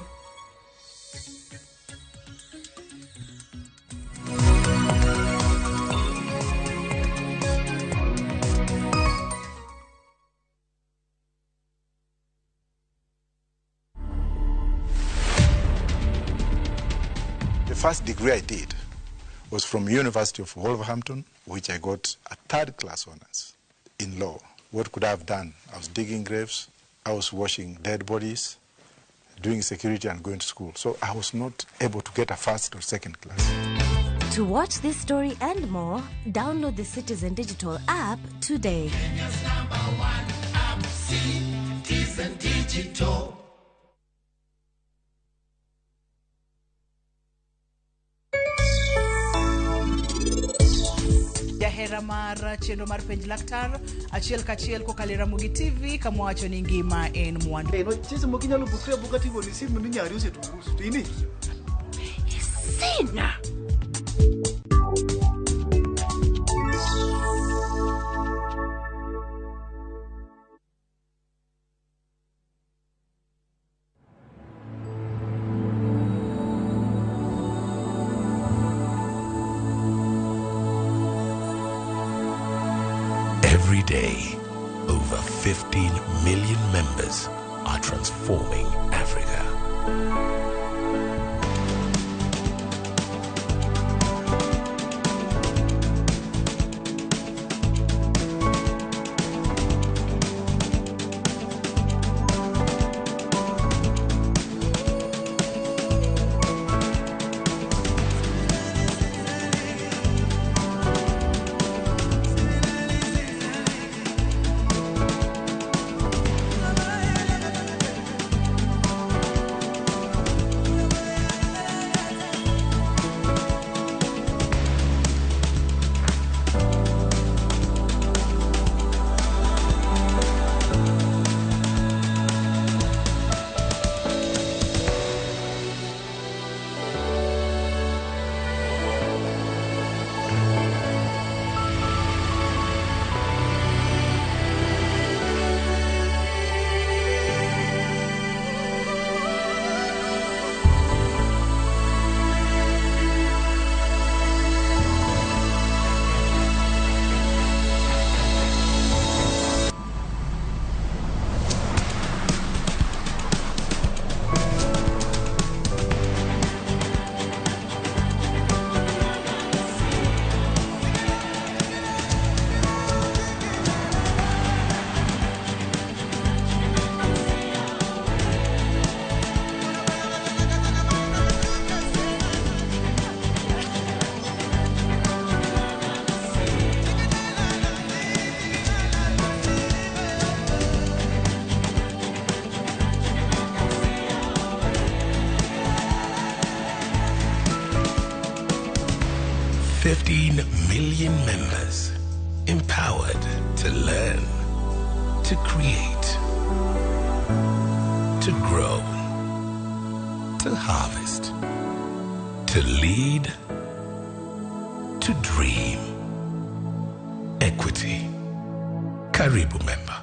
The first degree I did was from University of Wolverhampton, which I got a third class honors in law. What could I have done? I was digging graves, I was washing dead bodies, doing security and going to school. So I was not able to get a first or second class. To watch this story and more, download the Citizen Digital app today. Kenya's number one app, Citizen Digital. Jahera mar chenro mar penj laktar achiel kachiel kokalo e Ramogi TV kama wacho ni ngima en mwandu. Seche moko inyalo bukri abuka tigoni simu ni nyari oseturusu to in e Sina. day, over 15 million members are transforming Africa. Million members empowered to learn, to create, to grow, to harvest, to lead, to dream. Equity. Karibu member.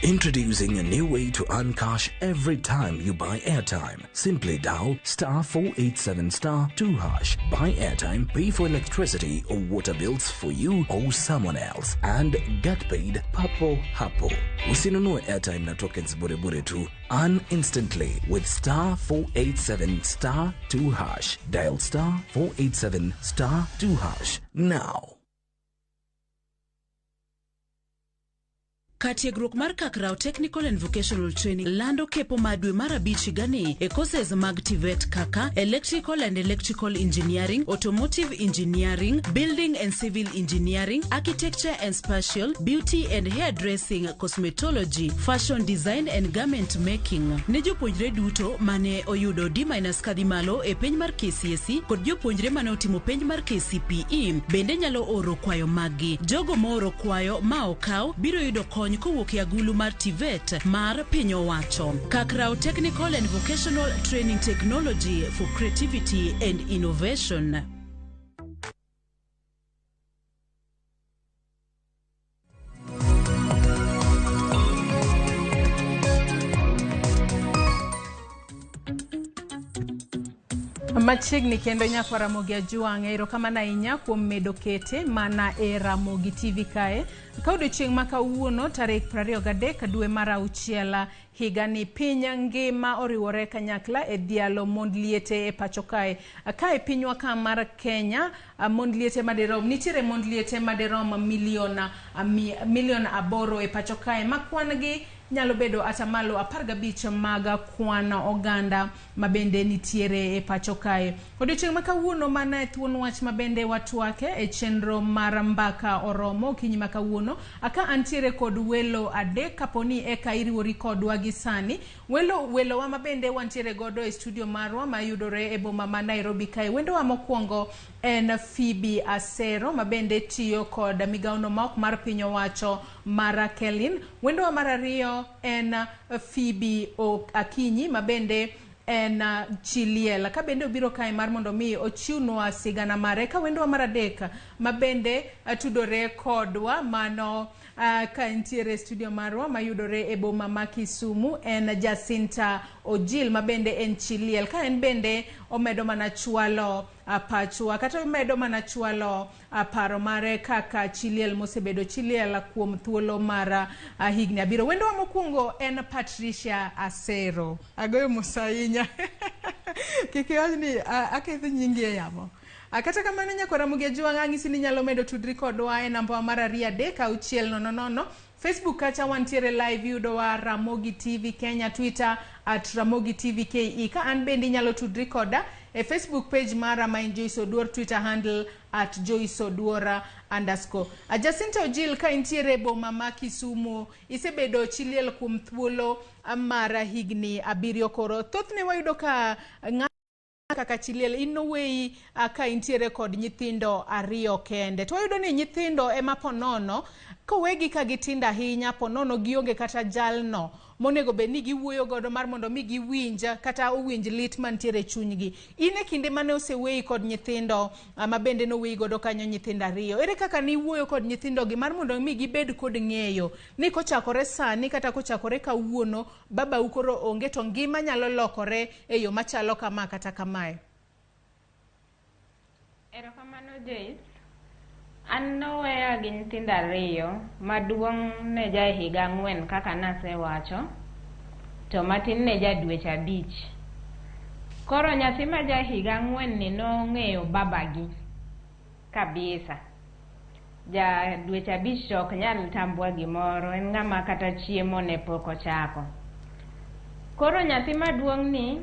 Introducing a new way to earn cash every time you buy airtime. Simply dial star 487 star 2 hash. Buy airtime, pay for electricity or water bills for you or someone else, and get paid papo hapo. Usinunue airtime na tokens bure bure tu. Earn instantly with star 487 star 2 hash. Dial star 487 star 2 hash now. Kar tiegruok mar Kakrao Technical and Vocational Training lando kepo ma dwe mar abich higani e courses mag TVET kaka Electrical and Electrical Engineering, Automotive Engineering, Building and Civil Engineering, Architecture and Spatial, Beauty and Hairdressing, Cosmetology, Fashion Design and Garment Making. Ne jopuonjre duto mane oyudo D- kadhi malo e penj mar KCSE kod jopuonjre mane otimo penj mar KCPE bende nyalo oro kwayo maggi. Jogo mooro kwayo ma okaw biro yudo kony kowuok e agulu mar TVET mar piny owacho. Kakrao Technical and Vocational Training Technology for Creativity and Innovation. Machiegni kendo nyakwa Ramogi Ajwang', erokamano ahinya kuom medo kete mana e Ramogi TV kae. Ka odiochieng' ma kawuono tarik 23 dwe mar auchiel higani piny ngima oriwore kanyakla e dhialo mond liete e pacho kae. Ka e pinywa ka mar Kenya, mond liete maderom, nitiere mond liete maderom milion 8 e pacho kae ma kwan gi nyalo bedo atamalo 15 mag kwan oganda mabende nitiere e pacho kae. Odiochieng' ma kawuono mana e thuon wach mabende watwake e chenro mar mbaka oromo okinyi ma kawuono. Aka antiere kod welo adek kaponi eka iriwori kodwa gi sani. Welowa mabende wantiere godo e studio marwa mayudore e boma ma Nairobi kae. Wendowa mokwongo en Phoebe Asero mabende tiyo kod migawono ma ok mar piny owacho mar Kelin. Wendowa mar ariyo en Phoebe Akinyi mabende en chi liel ka bende obiro kae mar mondo mi ochiwnwa sigana mare. Ka wendowa mar adek mabende tudore kodwa mano ka entiere studio marwa mayudore e boma ma Kisumu en Jacinta Ojil ma bende en chi liel ka en bende omedo mana chwalo pachwa kata omedo mana chwalo paro mare kaka chi liel mosebedo chi liel kuom thuolo mar higni 7. Wendowa mokwongo en Patricia Asero. Agoyo mos ahinya. Kik iwach ni aketho nyingi e yamo. Kata kamano nyakwar Ramogi Ajwang' ang'isi ni inyalo medo tudri kodwa e namba mar 2 3 6 0 0. Facebook kacha wantiere live, iyudowa Ramogi TV Kenya, Twitter at Ramogi TV KE. Ka an bende inyalo tudri koda e Facebook page mara ma en Joyce Oduor, Twitter handle at Joyce Oduor underscore. Jacinta Ojil, ka intiere e boma ma Kisumu, isebedo chi liel kuom thuolo mar higni 7 koro. Thothne wayudo ka kaka chi liel in noweyi ka intiere kod nyithindo 2 kende. To wayudo ni nyithindo ema ponono, kowegi ka gitindo ahinya, ponono gionge kata jalno monego bed ni giwuoyo godo mar mondo mi giwinj kata owinj lit mantiere e chunygi. In e kinde mane oseweyi kod nyithindo ma bende noweyi godo kanyo nyithindo 2, ere kaka niwuoyo kod nyithindogi mar mondo mi gibed kod ng'eyo ni kochakore sani kata kochakore kawuono babau koro onge to ngima nyalo lokore e yo machalo kama kata kamae? Erokamano Joyce. An noweya gi nyithindo 2, maduong' ne ja higa 4 kaka nasewacho, to matin ne ja dweche 5. Koro nyathi ma ja higa 4 ni nong'eyo babagi kabisa. Ja dweche 5 to ok nyal tambwa gimoro, en ng'ama kata chiemo ne pok ochako. Koro nyathi maduong' ni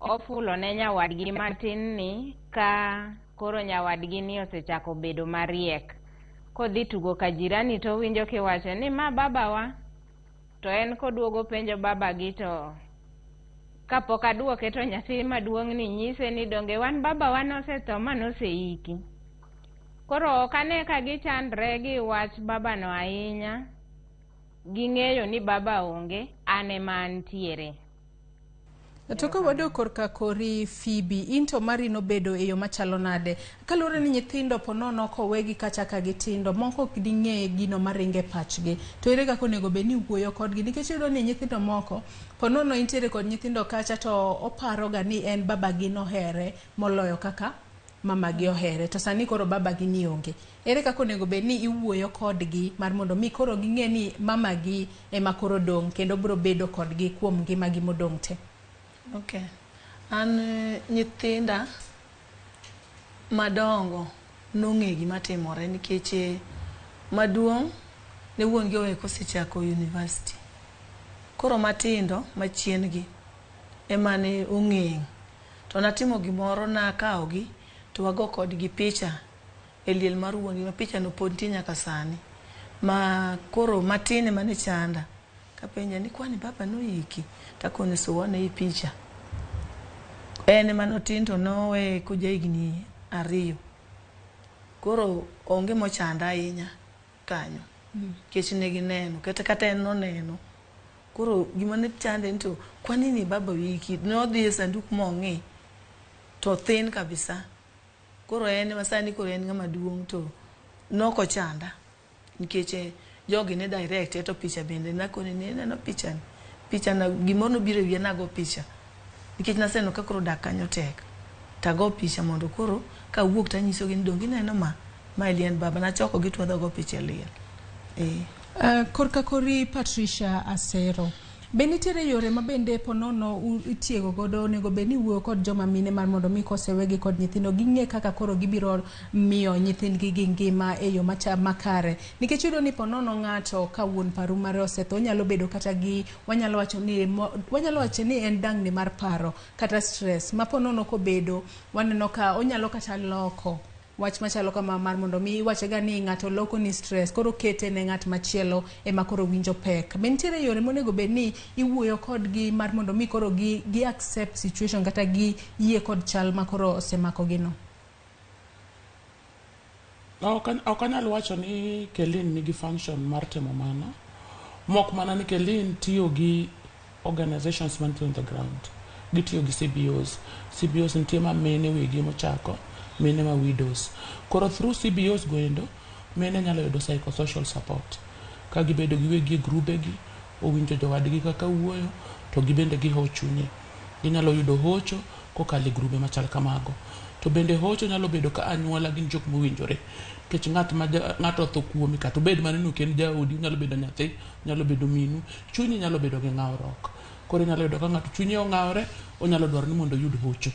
ofulo ne nyawadgi matin ni ka koro nyawadgi ni osechako bedo mariek. Kodhi tugo ka jirani to owinjo kiwacho ni ma babawa, to en koduogo penjo babagi to kapok aduoke to nyathi maduong' ni nyise ni donge wan babawa nosetho ma noseiki. Koro ok ane ka gichandre gi wach babano ahinya, ging'eyo ni baba onge, an ema antiere. To ka wadok korka kori Phoebe, in to mari nobedo e yo machalo nade? Kaluwore ni nyithindo ponono kowegi kacha ka gitindo, moko ok ding'e gino maringo e pachgi. To ere kaka onego bed ni iwuoyo kodgi? Nikech iyudo ni nyithindo moko, ponono intiere kod nyithindo kacha to oparoga ni en babagi nohere moloyo kaka mamagi ohere. To sani koro babagi ni onge. Ere kaka onego bed ni iwuoyo kodgi mar mondo mi koro ging'e ni mamagi ema koro dong' kendo biro bedo kodgi kuom ngimagi modong' te? Okay. An nyithinda madongo nong'e gima timore nikech maduong' ne wuon gi owe kosechako university. Koro matindo machien gi ema ne ong'eyo. To natimo gimoro, nakawogi to wago kodgi picha e liel mar wuon gi, ma picha no pod nitie nyaka sani. Ma koro matin ema ne chanda. Kapenja ni kwani baba noiki? Takone suwane i picha. En ema notin to nowe koja higni 2. Koro onge mochanda ahinya kanyo. Nikech ne gineno, kata en noneno. Koro gima ne chande ni to kwani ni baba oiki? Nodhi e sanduk mong'i to thin kabisa. Koro en ema sani koro en ng'ama duong' to nokochanda. Nikech jogi ne direct to picha bende nakone ni ineno picha ni. Picha na gimoro nobiro e wiya nago picha. Nikech naseneno ka koro dak kanyo tek. Tago picha mondo koro kawuok tanyisogi ni donge ineno ma? Ma e liend baba. Nachokogi to wadhi wago picha e liel. Korka kori Patricia Asero, be nitiere yore ma bende ponono itiego godo onego bed ni iwuoyo kod joma mine mar mondo mi kosewegi kod nyithindo ging'e kaka koro gibiro miyo nyithindgi gi ngima e yo makare? Nikech iyudo ni ponono ng'ato ka wuon paru mare osetho onyalo bedo kata gi wanyalo wacho ni en dangni mar paro kata stress ma ponono kobedo waneno ka onyalo kata loko wach machalo kama mar mondo mi iwachoga ni ng'ato loko ni stress koro kete ne ng'at machielo ema koro winjo pek. Be nitiere yore monego bed ni iwuoyo kodgi mar mondo mi koro gi accept situation kata gi yie kod chal ma koro osemako gi no? Ok anyal wacho ni Kelin nigi function mar timo mano. Mok mana ni Kelin tiyo gi organizations mantie on the ground. Gitiyo gi CBOs. CBOs nitie ma mine wigi mochako, mine ma widows. Koro through CBOs goendo, mine nyalo yudo psychosocial support. Ka gibedo giwegi e grube gi, owinjo jowadgi kaka wuoyo, To gibende giho chunye. Ginyalo yudo hocho kokalo e grube machal kamago. To bende hocho nyalo bedo ka anyuola gin jok mowinjore. Nikech ng'at ma ng'ato otho kuome kata obed mana ni ok en jaodi, onyalo bedo nyathi, onyalo bedo minu, chunyi nyalo bedo gi ng'awruok. Koro inyalo yudo ka ng'ato chunye ong'awre, onyalo dwaro ni mondo oyud hocho.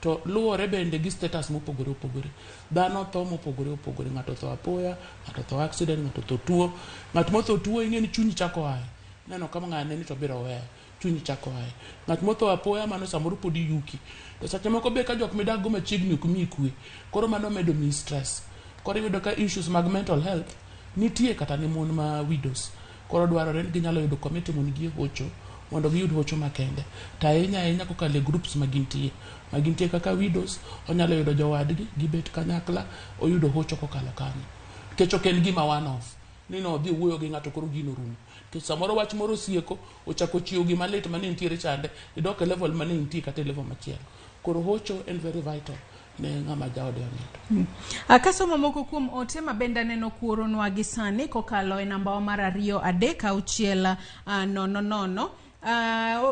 To luwore bende gi status mopogore opogore. Dhano tho mopogore opogore. Ng'ato otho apoya, ng'ato otho accident, ng'ato otho tuo. Ng'at motho tuo ing'e ni chunyi chako aye. Neno kama ng'ane ni to biro weya. Chunyi chako aye. Ng'at motho apoya mano samoro pod iyuki. To seche moko be ka jok midak go machiegni ok miyi kwe. Koro mano medo miyi stress. Koro iyudo ka issues mag mental health nitie kata ne mon ma widows. Koro dwarore ni ginyalo yudo kama itimo negi e hocho mondo giyud hocho makende. To ahinya ahinya kokalo e groups ma gintie. Ma gintie kaka widows, onyalo yudo jowadgi, gibet kanyakla, oyudo hocho kokalo kanyo. Nikech ok en gima one off. Ni nodhi owuoyo gi ng'ato koro gino orumo. Nikech samoro wach moro osieko, ochako chiwo gima lit mane nitiere chande, idok e level mane intie kata e level machielo. Koro hocho en very vital ne ng'ama jaode onindo. Kasomo moko kuom ote ma bende aneno kuoronwa gi sani kokalo e nambawa mar 2 3 6 0 0.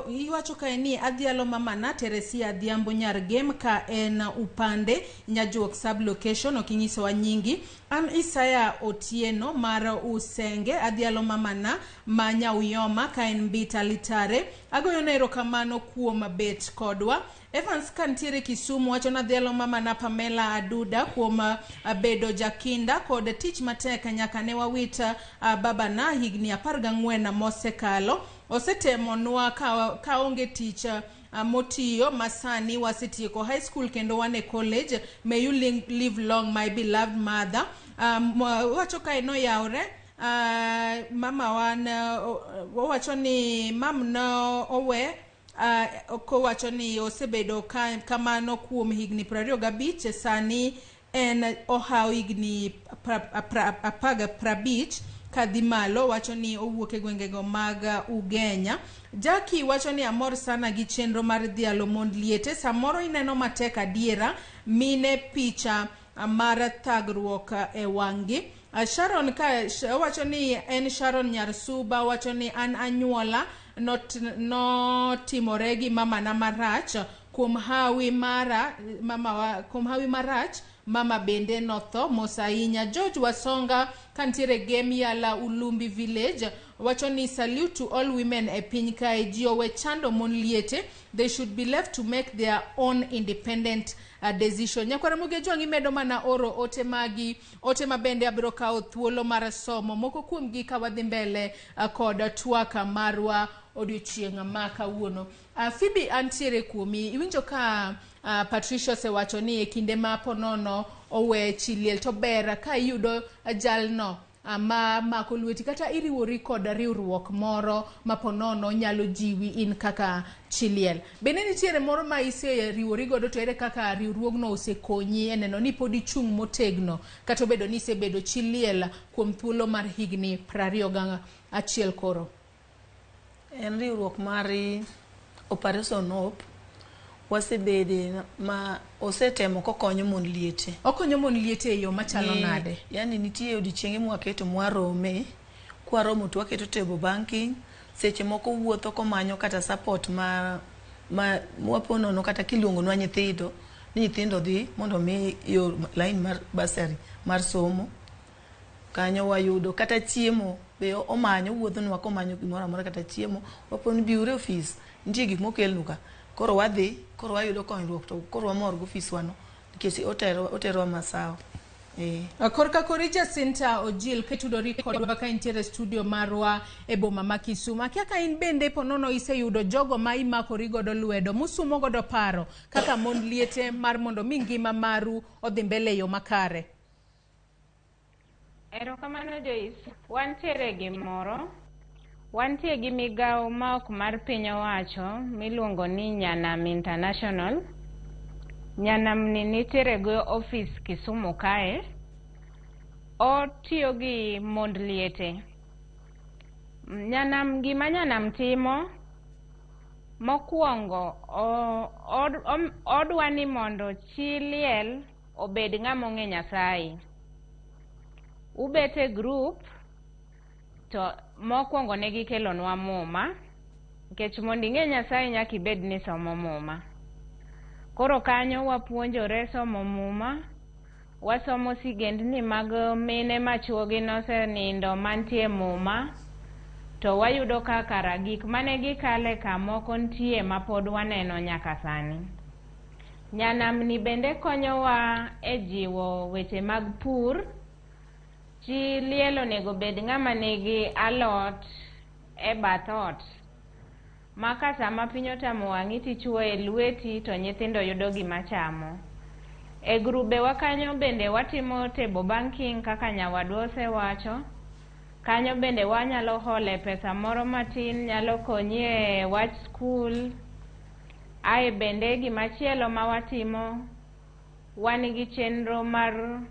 Iwacho kae ni adhialo mamana Teresia Adhiambo nyar Gem ka en Upande Nyajuok sub location, ok inyisowa nyingi. An Isaya Otieno mar Usenge, adhialo mamana ma Nyauyoma ka en Mbita Litare. Agoyo ne erokamano kuom bet kodwa. Evans kantiere Kisumu wacho ni adhialo mamana Pamela Aduda kuom bedo jakinda kod tich matek nyaka ne wawit babana higni 14 mosekalo. Osetemonwa ka onge tich motiyo masani wasetieko high school kendo wan e college. May you live long, my beloved mother. Wacho kae noyawre mama wan owacho ni mam no owe kowacho ni osebedo kamano kuom higni 25, sani en ohawo higni 50 kadhi malo. Wacho ni owuok e gwengego mag Ugenya. Jackie wacho ni amor sana gi chenro mar dhialo mond liete. Samoro ineno matek adiera mine picha mar thagruok e wang'gi. Sharon ka wacho ni en Sharon Nyar Suba, wacho ni an anyuola notimore gi mamana marach kuom hawi mara mama kuom hawi marach mama bende notho mos ahinya. George Wasonga kantiere Gem Yala Ulumbi Village wacho ni salute to all women e piny kae, ji owe chando mon liete, they should be left to make their own independent decision. Nyakwara Ramogi Ajwang', imedo mana oro ote magi, ote ma bende abiro kawo thuolo mar somo moko kuomgi ka wadhi mbele kod twak marwa odiochieng' ma kawuono. Phoebe, antiere kuomi. Iwinjo ka Patricia osewacho ni e kinde ma ponono owe chi liel to ber ka iyudo jalno ma mako lweti kata iriwori kod riwruok moro ma ponono nyalo jiwi in kaka chi liel. Bende nitiere moro ma iseriwori godo, to ere kaka riwruogno osekonyi e neno ni pod ichung' motegno kata obedo ni isebedo chi liel kuom thuolo mar higni 21 koro? En riwruok mar Operation Hope. Wasebede ma osetemo kokonyo mon liete. Okonyo mon liete e yo machalo nade? Yani nitie odiochienge mwaketo mwarome, kwaromo to waketo table banking. Seche moko wuotho komanyo kata support ma wapo nono kata kiluongonwa nyithindo ni nyithindo dhi mondo mi yo line mar bursary mar somo. Kanyo wayudo kata chiemo be omanyo, owuothonwa komanyo gimoro amora kata chiemo. Wapo ni biuru e ofis, nitie gik mokelnu ka. Koro wadhi, koro wayudo konyruok, to koro wamor gi ofiswa no nikech oterowa masawa. Korka kori Jacinta Ojil kitudori kodwa ka intiere studio marwa e boma ma Kisumu. Akia ka in bende ponono iseyudo jogo ma imakori godo lwedo, musumo godo paro kaka mon liete mar mondo mi ngima maru odhi mbele e yo makare. Erokamano Joyce. Wantiere gi moro. Wantie gi migawo ma ok mar piny owacho miluongo ni Nyanam International. Nyanam ni nitiere gi ofis Kisumu kae. Otiyo gi mond liete. Nyanam, gima Nyanam timo mokwongo, odwa ni mondo chi liel obed ng'ama ong'e Nyasaye. Ubet e group to mokwongo ne gikelonwa muma. Nikech mondo ing'e Nyasaye nyaka ibed ni isomo muma. Koro kanyo wapuonjore somo muma, wasomo sigendni mag mine ma chuogi nosenindo mantie e muma, to wayudo ka kara gik mane gikale ka moko nitie ma pod waneno nyaka sani. Nyanamni bende konyowa e jiwo weche mag pur. Chi liel onego bed ng'ama nigi alot e bath ot ma ka sama piny otamo wang'i tichuoye e lweti to nyithindo yudo gima chamo. E grubewa kanyo bende watimo table banking kaka nyawadwa osewacho. Kanyo bende wanyalo hole pesa moro matin nyalo konyi e wach skul. Ae bende gimachielo ma watimo, wan gi chenro mar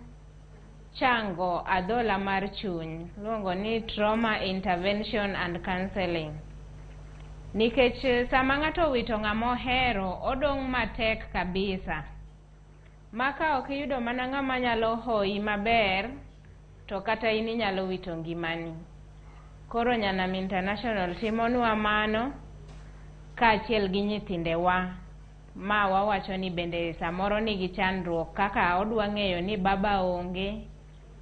chango adhola mar chuny, iluongo ni trauma intervention and counseling. Nikech sama ng'ato owito ng'ama ohero, odong' matek kabisa. Ma ka ok iyudo mana ng'ama nyalo hoyi maber, to kata in inyalo wito ngimani. Koro Nyanam International timonwa mano kaachiel gi nyithindewa ma wawacho ni bende samoro nigi chandruok kaka odwa ng'eyo ni baba onge,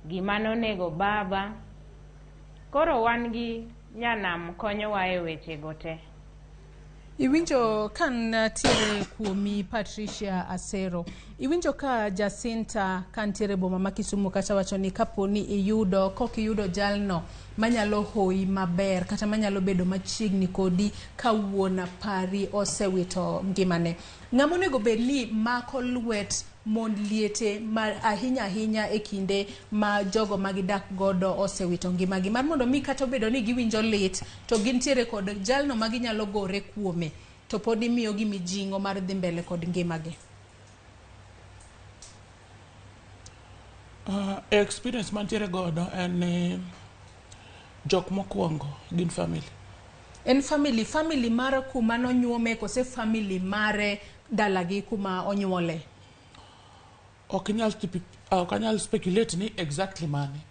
gima nonego baba. Koro wan gi Nyanam konyowa e wechego te. Iwinjo ka natiere kuomi Patricia Asero, iwinjo ka Jacinta ka ntiere boma ma Kisumu kacha wacho ni kapo ni iyudo kok iyudo jalno manyalo hoyi maber kata manyalo bedo machiegni kodi ka wuon pari osewito ngimane. Ng'ama onego bed ni mako lwet mond liete ma ahinya ahinya e kinde ma jogo ma gidak godo osewito ngimagi mar mondo mi kata obedo ni giwinjo lit to gintiere kod jalno ma ginyalo gore kuome to pod imiyogi mijing'o mar dhi mbele kod ngimagi. Experience mantiere godo en ni jok mokwongo gin family. En family, family mar kuma nonyuome kose family mare dalagi kuma onyuole? Ok anyal speculate ni exactly mane,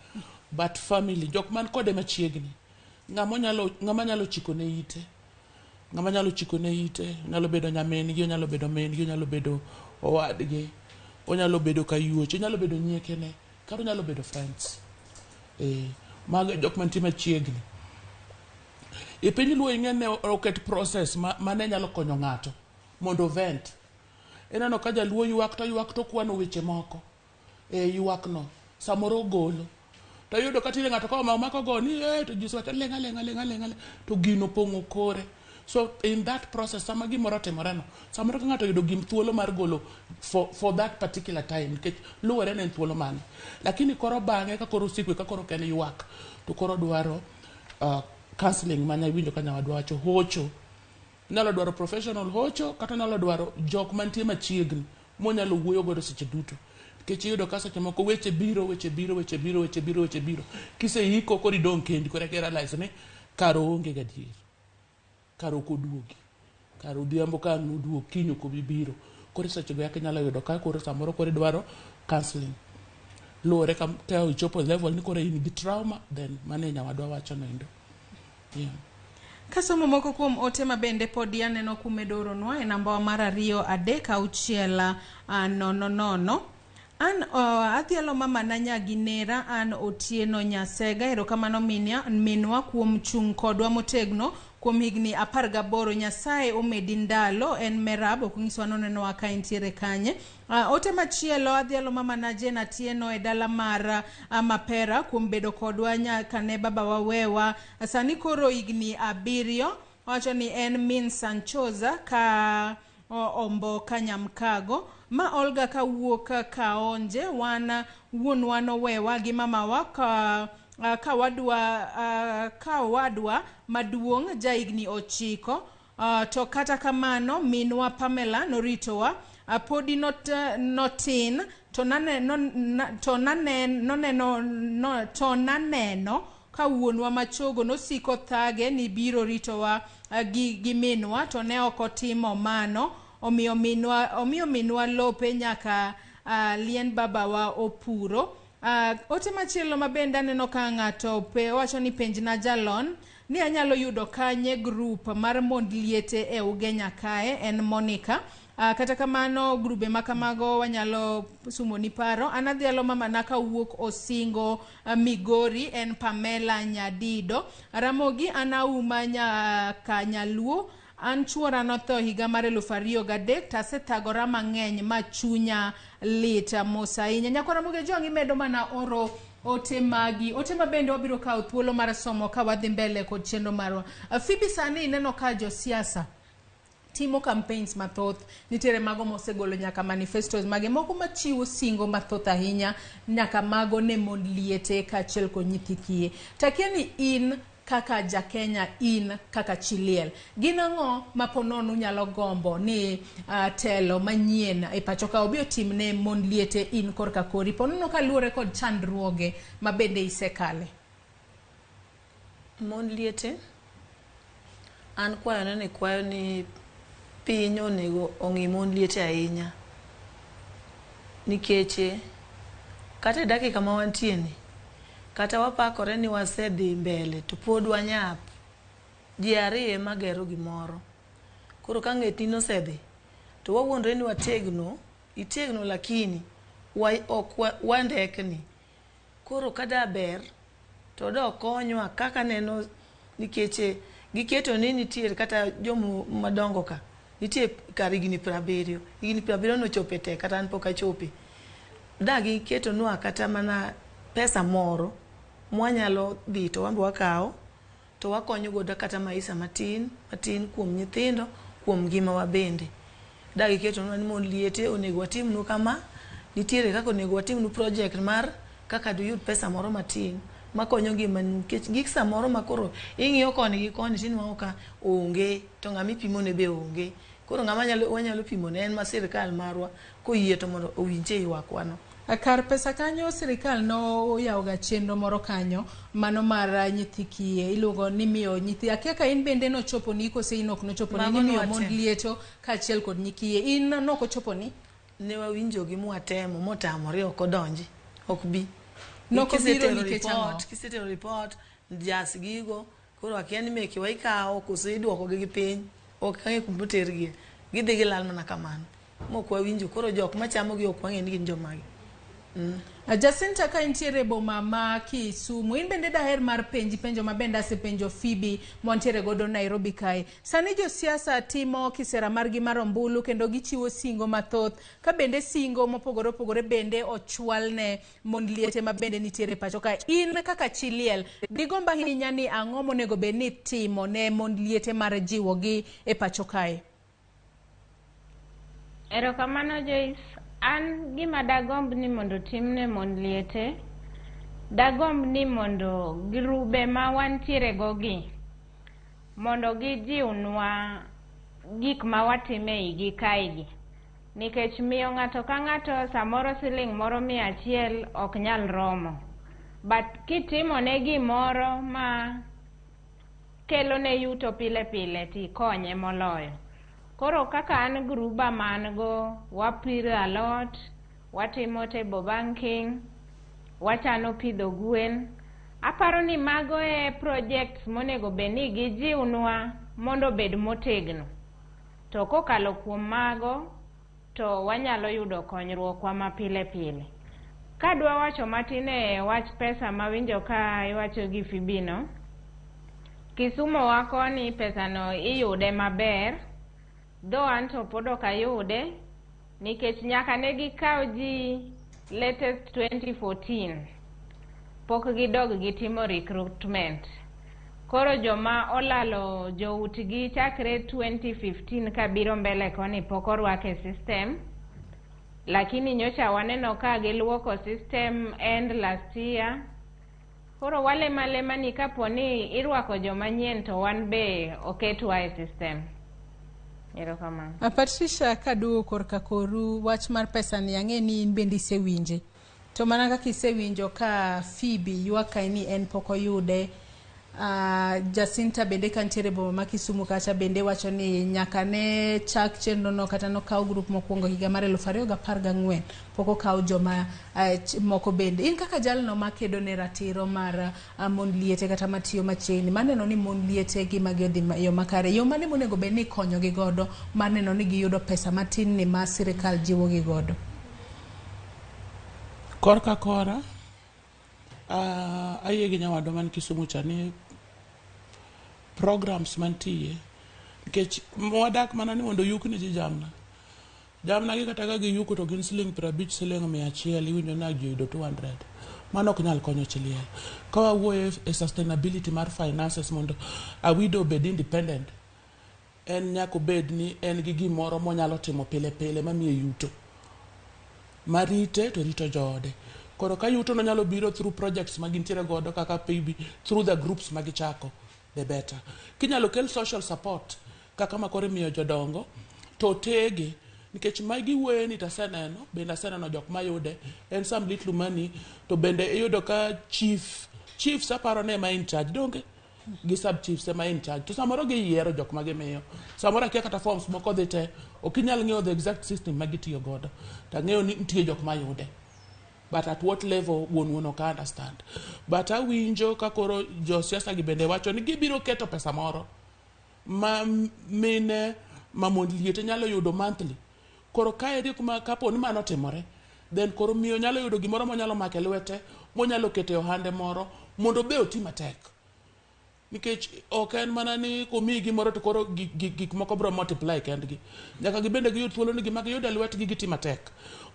but family, jok man kode machiegni, ng'ama nyalo chikone ite, ng'ama nyalo chikone ite, onyalo bedo nyamin gi, onyalo bedo min gi, onyalo bedo owadgi, onyalo bedo kayuoche, onyalo bedo nyiekene, kata onyalo bedo friends. Mago e jok mantie machiegni. E piny Luo ing'e ne oket process mane nyalo konyo ng'ato mondo vent. Ineno ka jaluo ywak to ywak to kwano weche moko e ywak no, samoro ogolo. To iyudo ka tinde ng'ato ka omako go ni to ji wacho ling' aling'a ling' aling'a ling', to gino opong'o kore. So in that process, sama gimoro otimore no, samoro ka ng'ato oyudo gim thuolo mar golo for that particular time, nikech luwore ni en thuolo mane. Lakini koro bang'e ka koro osiko ka koro ok en ywak, to koro dwaro counseling mane iwinjo ka nyawadwa wacho, hocho. Onyalo dwaro professional hocho, kata onyalo dwaro jok mantie machiegni monyalo wuoyo godo seche duto. Nikech iyudo ka seche moko weche biro, weche biro, weche biro, weche biro, weche biro. Kiseiko koro idong' kendi, koro eka i-realize ni kara oonge gadier. Kara ok oduogi. Kara odhiambo ka ang' noduog, kiny ok obi biro. Koro seche go eka inyalo yudo ka koro samoro koro idwaro counseling. Luwore ka ichopo level ni koro in gi trauma, then mano e nyawadwa wacho noendo. Yeah. Kasomo moko kuom ote ma bende podi aneno kumedo oronwa e namba mar 2 3 6 0 0. An adhialo mama na Nyaginera, an Otieno Nyasega, erokamano minwa kuom chung' kodwa motegno kuom higni 18. Nyasaye omedi ndalo. En Merab, ok onyiswa nonenowa ka entiere kanye. Ote machielo adhialo mama na Jane Atieno e dala mar Mapera kuom bedo kodwa nyaka ne baba wawewa. Sani koro higni 7. Owacho ni en min Sanchoza ka Ombo Kanyamkago. Ma Olga kawuok Kaonje, wan wuonwa nowewa gi mamawa ka wadwa maduong' ja higni 9. To kata kamano minwa Pamela noritowa, podi notin to naneno ka wuonwa machogo nosiko thage ni biro ritowa gi minwa, to ne ok otimo mano. Omiyo minwa lope nyaka lien babawa opuro. Ote machielo ma bende aneno ka ng'ato wacho ni penjna jalon Ni anyalo yudo kanye group mar mond liete e Ugenya kae en Monica. Kata kamano grube ma kamago wanyalo sumoni paro. An adhialo mamana kawuok Osingo Migori en Pamela Nyadido. Ramogi an auma nyaka Nyaluo. An chuora notho higa mar 2003 to asethagora mang'eny ma chunya lit mos ahinya. Nyakwar Ramogi Ojwang' imedo mana oro ote magi. Ote ma bende wabiro kawo thuolo mar somo ka wadhi mbele kod chenro marwa. Phoebe sani ineno ka josiasa timo campaigns mathoth nitiere mago mosegolo nyaka manifestos mage moko machiwo singo mathoth ahinya nyaka mago ne mond liete kaachiel kod nyithi kiye. Takia ni in kaka ja Kenya in kaka chi liel gin ang'o ma po nono unyalo gombo ni telo manyien e pacho ka obi otim ne mond liete in korka kori po nono kaluwore kod chandruoge ma bende isekale? Mond liete an kwayona ni kwayo ni piny onego ong'i mond liete ahinya nikech kata e dakika ma wantie ni kata wapakore ni wasedhi mbele to pod wanyap. Ji ariyo ema gero gimoro. Koro ka ng'etni nosedhi to wawuondre ni wategno, itegno lakini ok wandekni. Koro kada ber to dokonywa kaka neno nikech giketo ni nitie kata jomo madongo ka nitie kar higni 70. Higni 70 nochope te kata an pok achope. Da giketonwa kata mana pesa moro mwanyalo dhi to wan be wakawo to wakonyo godo kata maisha matin matin kuom nyithindo kuom ngimawa bende. Da giketonwa ni mond liete onego watimnu kama, nitiere kaka onego watimnu project mar kaka duyud pesa moro matin makonyo ngimani nikech gik samoro makoro ing'iyo koni gi koni tinwang'o ka onge to ng'ama ipimone be onge. Koro ng'ama wanyalo pimone en ma sirikal marwa koyie to mondo owinjie ywakwa no. Kar pesa kanyo sirikal noyawo ga chenro moro kanyo mano mar nyithi kiye iluongo ni miyo nyithi akia ka in bende nochoponi kose in ok nochoponi ni miyo mond lieto kaachiel kod nyikiye in nok ochoponi? Ne wawinjogi mwatemo motamore ok odonji ok bi. Nok obiro nikech ang'o? Kisetero report jas gigo koro akia ni mekewa ikawo koso iduokogi gi piny ok ang'e kuma otergie gidhi gilal mana kamano mok wawinjo koro jok machamogi ok wang'e ni gin jomage. Jacinta ka intiere e boma ma Kisumu, in bende daher mar penji penjo ma bende asepenjo Phoebe mwantiere godo Nairobi kae. Sani josiasa timo kisera margi mar ombulu kendo gichiwo singo mathoth ka bende singo mopogore opogore bende ochwal ne mond liete ma bende nitiere pacho kae. In kaka chi liel, digomb ahinya ni ang'o monego bed ni itimo ne mond liete mar jiwogi e pacho kae? Erokamano Joyce. An gima dagomb ni mondo otimne mond liete, dagomb ni mondo grube ma wantiere go gi, mondo gijiwnwa gik ma watimo e igi kae gi. Nikech miyo ng'ato ka ng'ato samoro siling moro 100 ok nyal romo. But kitimone gimoro ma kelone yuto pile pile tikonye moloyo. Koro kaka an gruba ma an go, wapidho alot, watimo table banking, wachano pidho gwen. Aparo ni mago e projects monego bed ni gijiwnwa mondo obed motegno. To kokalo kuom mago, to wanyalo yudo konyruokwa ma pile pile. Kadwa wacho matin e wach pesa mawinjo ka iwacho gi Phoebe no, Kisumu wa koni pesano iyude maber, though anto pod ok ayude, nikech nyaka ne gikaw ji latest 2014, pok gidog gitimo recruitment. Koro joma olalo joutgi chakre 2015 kabiro mbele koni pok orwak e system, lakini nyocha waneno ka giluoko system end last year. Koro walemo alema ni kapo ni irwako joma nyien to wan be oketwa e system. Erokamano. Patricia, kaduogo korka koru wach mar pesa ni ang'e ni in bende isewinje. To mana kaka isewinjo ka Phoebe ywak kae ni en pok oyude, Jacinta bende kantiere boma ma Kisumu kacha bende wacho ni nyaka ne chak chenro no kata nokaw grup mokwongo higa mar 2014 pok okaw joma moko bende. In kaka jalno makedo ne ratiro mar mond liete kata matiyo machiegni maneno ni mond liete gimagi odhi yo makare, yo mane monego bed ni ikonyogi godo mar neno ni giyudo pesa matin ni ma sirikal jiwogi godo? Korka kora, ayie gi nyawadwa man Kisumu cha ni programs mantie nikech wadak mana ni mondo oyuk ne ji jamna. Jamna gi kata ka giyuko to gin siling 50, siling 100, iwinjo ni ji oyudo 200. Mano ok nyal konyo chi liel. Ka wawuoyo e sustainability mar finances mondo a widow obed independent, en nyaka obed ni en gi gimoro monyalo timo pile pile mamiye yuto. Marite to rito joode. Koro ka yuto no nyalo biro through projects ma gintiere godo kaka PB, through the groups ma gichako, the better. Kinyalo kel social support kaka ma koro imiyo jodongo to tege nikech magi wuoye ni taseneno bende aseneno jok mayude en some little money to bende iyudo ka chiefs aparo ni ema in charge donge gi sub chiefs ema in charge to samoro giyiero jok ma gimiyo samoro akia kata forms moko dhi te ok inyal ng'eyo the exact system ma gitiyo godo to ang'eyo ni nitie jok mayude but at what level wuon wuon ok understand but awinjo ka koro josiasa gi bende wacho ni gibiro keto pesa moro ma mine ma mond liete nyalo yudo monthly koro kaeri kuma kapo ni mano otimore then koro miyo nyalo yudo gimoro monyalo mako e lwete monyalo keto e ohande moro mondo be oti matek nikech ok en mana ni komiyi gimoro to koro gik moko biro multiply kendgi nyaka gibende giyud thuolo ni gima giyudo e lwetgi giti matek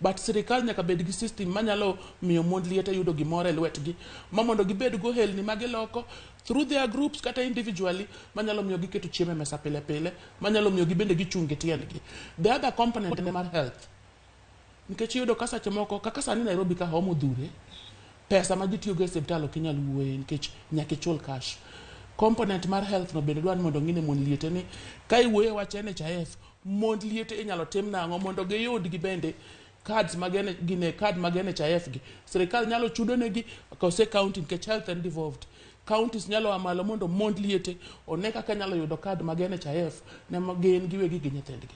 but sirikal nyaka bed gi system manyalo miyo mond liete yudo gimoro e lwetgi ma mondo gibed gohelni ma giloko through their groups kata individually manyalo miyo giketo chiemo e mesa pile pile manyalo miyo gibende gichung' gi tiendgi. The other component en mar health nikech iyudo ka seche moko kaka sani Nairobi ka homa odhure pesa ma gitiyogo e osiptal ok inyal wuoye nikech nyaka ichul cash. Component mar health no bende dwaro ni mondo ong'i ne mond liete ni ka iwuoyo e wach NHIF mond liete inyalo tim nang'o mondo giyud gi bende cards mag gine card mag NHIF gi sirikal nyalo chudo negi kose county nikech health en devolved counties nyalo a malo mondo mond liete one kaka nyalo yudo card mag NHIF ne gin giwegi gi nyithindgi.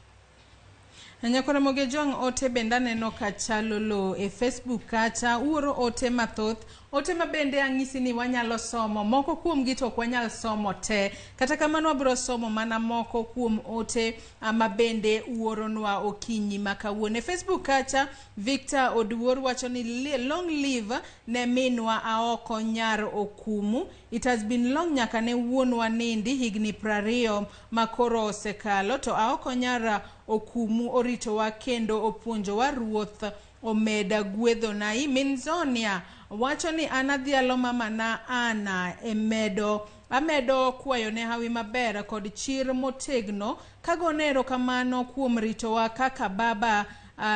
Nyakora Ramogi Ojwang' ote bende aneno ka chalo lo e Facebook kacha uoro ote mathoth ote ma bende ang'isi ni wanyalo somo moko kuomgi to ok wanyal somo te kata kamano wabiro somo mana moko kuom ote ma bende uoronwa okinyi ma kawuono. E Facebook kacha Victor Oduor wacho ni long live ne minwa Aoko nyar Okumu. It has been long nyaka ne wuonwa nindi higni 20 ma koro osekalo to Aoko nyar Okumu oritowa kendo opuonjowa ruoth omeda gwedhona. Minzonia wacho ni an adhialo mamana Ana e medo amedo kwayone hawi maber kod chir motegno kagone erokamano kuom ritowa kaka baba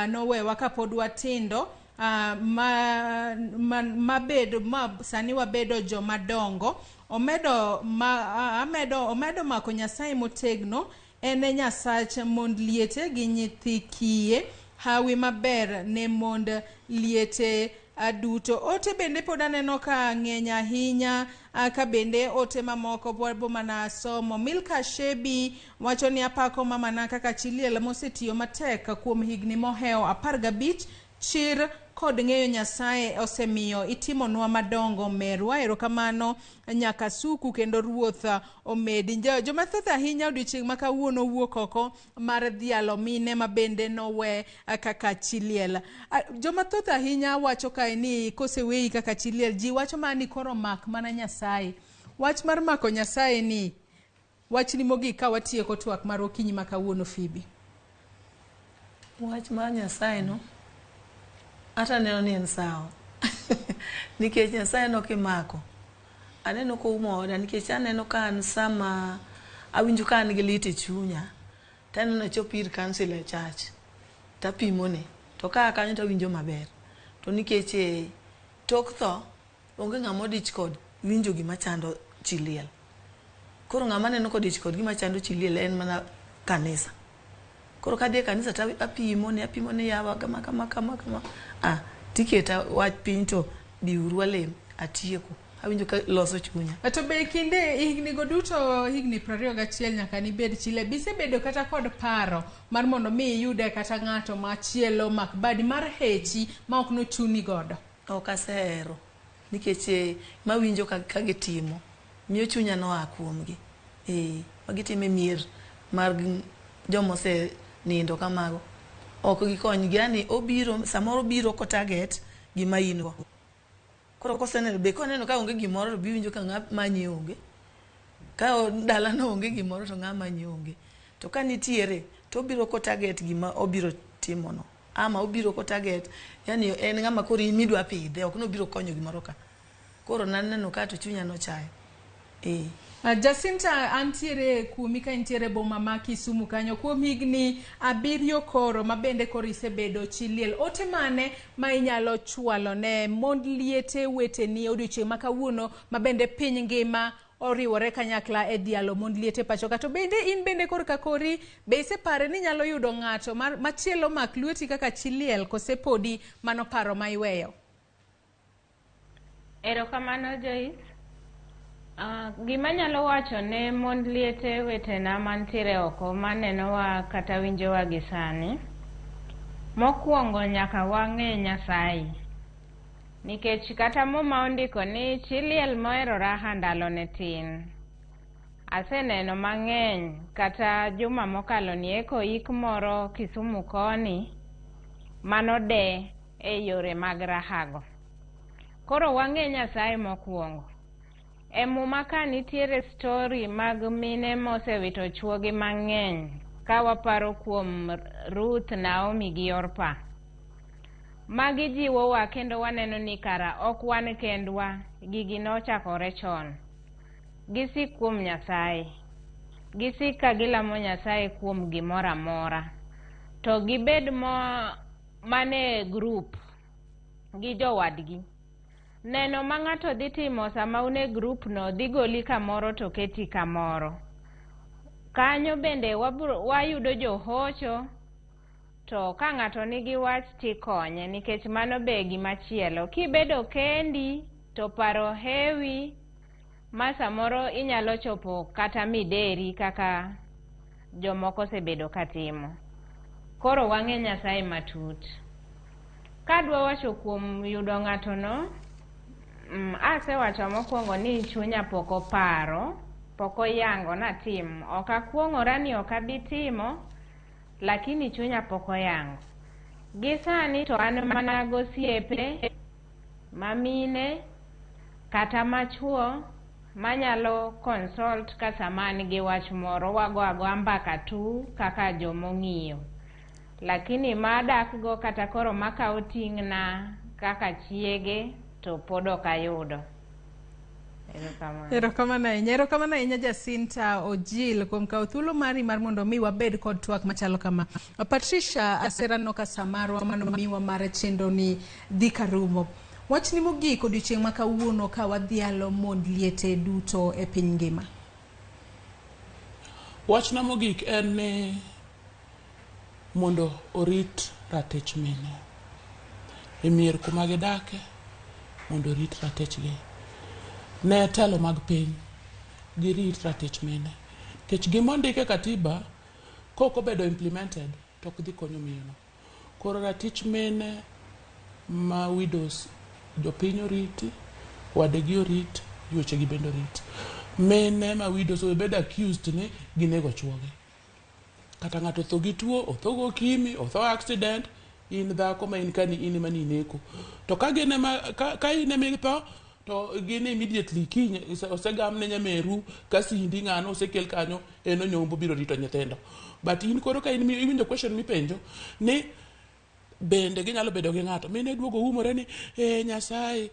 nowewa kapod watindo ma sani wabedo joma dongo. Omedo omedo mako Nyasaye motegno en e Nyasach mond liete gi nyithi kiye hawi maber ne mond liete duto. Ote bende pod aneno ka ng'eny ahinya ka bende ote mamoko bo mana somo. Milka Shebi wacho ni apako mamana kaka chi liel mosetiyo matek kuom higni mohewo 15 chir kod ng'eyo Nyasaye osemiyo itimonwa madongo merwa. Erokamano nyaka suku kendo ruoth omedi. Joma thoth ahinya odiochieng' ma kawuono wuok oko mar dhialo mine ma bende nowe kaka chi liel. Joma thoth ahinya wacho kae ni koseweyi kaka chi liel ji wacho mana ni koro mak mana Nyasaye. Wach mar mako Nyasaye ni wachni mogik ka watieko twak mar okinyi ma kawuono Phoebe. Wach mar Nyasaye no ata aneno ni en sawa nikech Nyasaye no kimako aneno koumo oda nikech aneno ka an sama awinjo ka an gi lit e chunya taneno achop ir council e church tapimone to kaa kanyo tawinjo maber to nikech tok tho onge ng'ama odich kod winjo gima chando chi liel. Koro ng'ama neno kodich kod gima chando chi liel en mana kanisa. Koro kadhi e kanisa to apimone yawa kama kama kama kama tiketa wach piny to biuru walem atieko. Awinjo ka loso chunya. To be kinde higni go duto, higni 21 nyaka nibed chile, bisebedo kata kod paro mar mondo mi iyude kata ng'ato machielo mak badi mar hechi ma ok nochuni godo? Ok asehero nikech mawinjo ka gitimo miyo chunya noa kuomgi. Magitimo e mier mar joma osenindo kamago. Ok gikony, yani obiro samoro obiro ko target gima in go. Koro koseneno be koneno ka onge gimoro to biwinjo ka ng'a manyi onge. Ka dalano onge gimoro to ng'a manyi onge. To ka nitiere to obiro ko target gima obiro timono. Ama obiro ko target, yani en ng'ama koro in midwa pidhe, ok nobiro konyo gimoro ka. Koro naneno ka to chunya nochayo. Jacinta, antiere kuomi ka intiere boma ma Kisumu kanyo kuom higni 7 koro ma bende koro isebedo chi liel. Ote mane ma inyalo chwalo ne mond liete weteni odiochieng' ma kawuono ma bende piny ngima oriwore kanyakla e dhialo mond liete pacho ka? To bende in bende korka kori be isepare ni inyalo yudo ng'ato machielo mak lweti kaka chi liel, kose podi mano paro ma iweyo? Erokamano Joyce. Gima anyalo wacho ne mond liete wetena mantiere oko manenowa kata winjowa gi sani, mokwongo nyaka wang'e Nyasaye. Nikech kata Muma ondiko ni chi liel mohero raha ndalone tin. Aseneno mang'eny kata juma mokalo ni eko ik moro Kisumu koni manode e yore mag rahago. Koro wang'e Nyasaye mokwongo. E Muma ka nitiere story mag mine mosewito chuogi mang'eny ka waparo kuom Ruth, Naomi gi Orpa. Magi jiwowa kendo waneno ni kara ok wan kendwa, gigi nochakore chon. Gisik kuom Nyasaye. Gisik ka gilamo Nyasaye kuom gimoro amora. To gibed mane group gi jowadgi. Neno ma ng'ato dhi timo sama un e group no dhi goli kamoro to keti kamoro. Kanyo bende wayudo johocho, to ka ng'ato nigi wach tikonye nikech mano be gima chielo. Kibedo kendi to paro hewi ma samoro inyalo chopo kata mideri kaka jomoko osebedo katimo. Koro wang'e Nyasaye matut. Kadwa wacho kuom yudo ng'ato no, asewacho mokwongo ni chunya pok oparo, pok oyango natim. Ok akuong'ora ni ok abi timo, lakini chunya pok oyango. Gi sani to an mana gosiepe mamine kata machuo manyalo consult ka sama an gi wach moro, wago agoa mbaka tu kaka jomong'iyo. Lakini madak go kata koro makawo ting'na kaka chiege to pod ok ayudo. Erokamano ahinya. Erokamano ahinya Jacinta Ojil kuom kawo thuolo mari mar mondo mi wabed kod twak machalo kama. Patricia Asera ka samarwa mano miwa mar chenro ni dhi karumo. Wachni mogik odiochieng' ma kawuono ka wadhialo mond liete duto e piny ngima. Wachna mogik en ni mondo orit ratich mine. E mier kuma gidake mondo orit ratichgi. Ne telo mag piny girit ratich mine. Nikech gima ondik e katiba kok obedo implemented to ok dhi konyo miyono. Koro ratich mine ma widows jopiny oriti, wadegi orit, yuochegi bende orit. Mine ma widows owe bedo accused ni ginego chuogi. Kata ng'ato otho gi tuo, otho go okimi, otho accident, in dhako ma in kani in ema nineko. To ka gin ema ka in ema itho to gin immediately kiny osegam ne nyameru kasindi ng'ano osekel kanyo en onyombo biro rito nyithindo. But in koro ka in iwinjo question mipenjo ni bende ginyalo bedo gi ng'ato. Mine duogo umore ni Nyasaye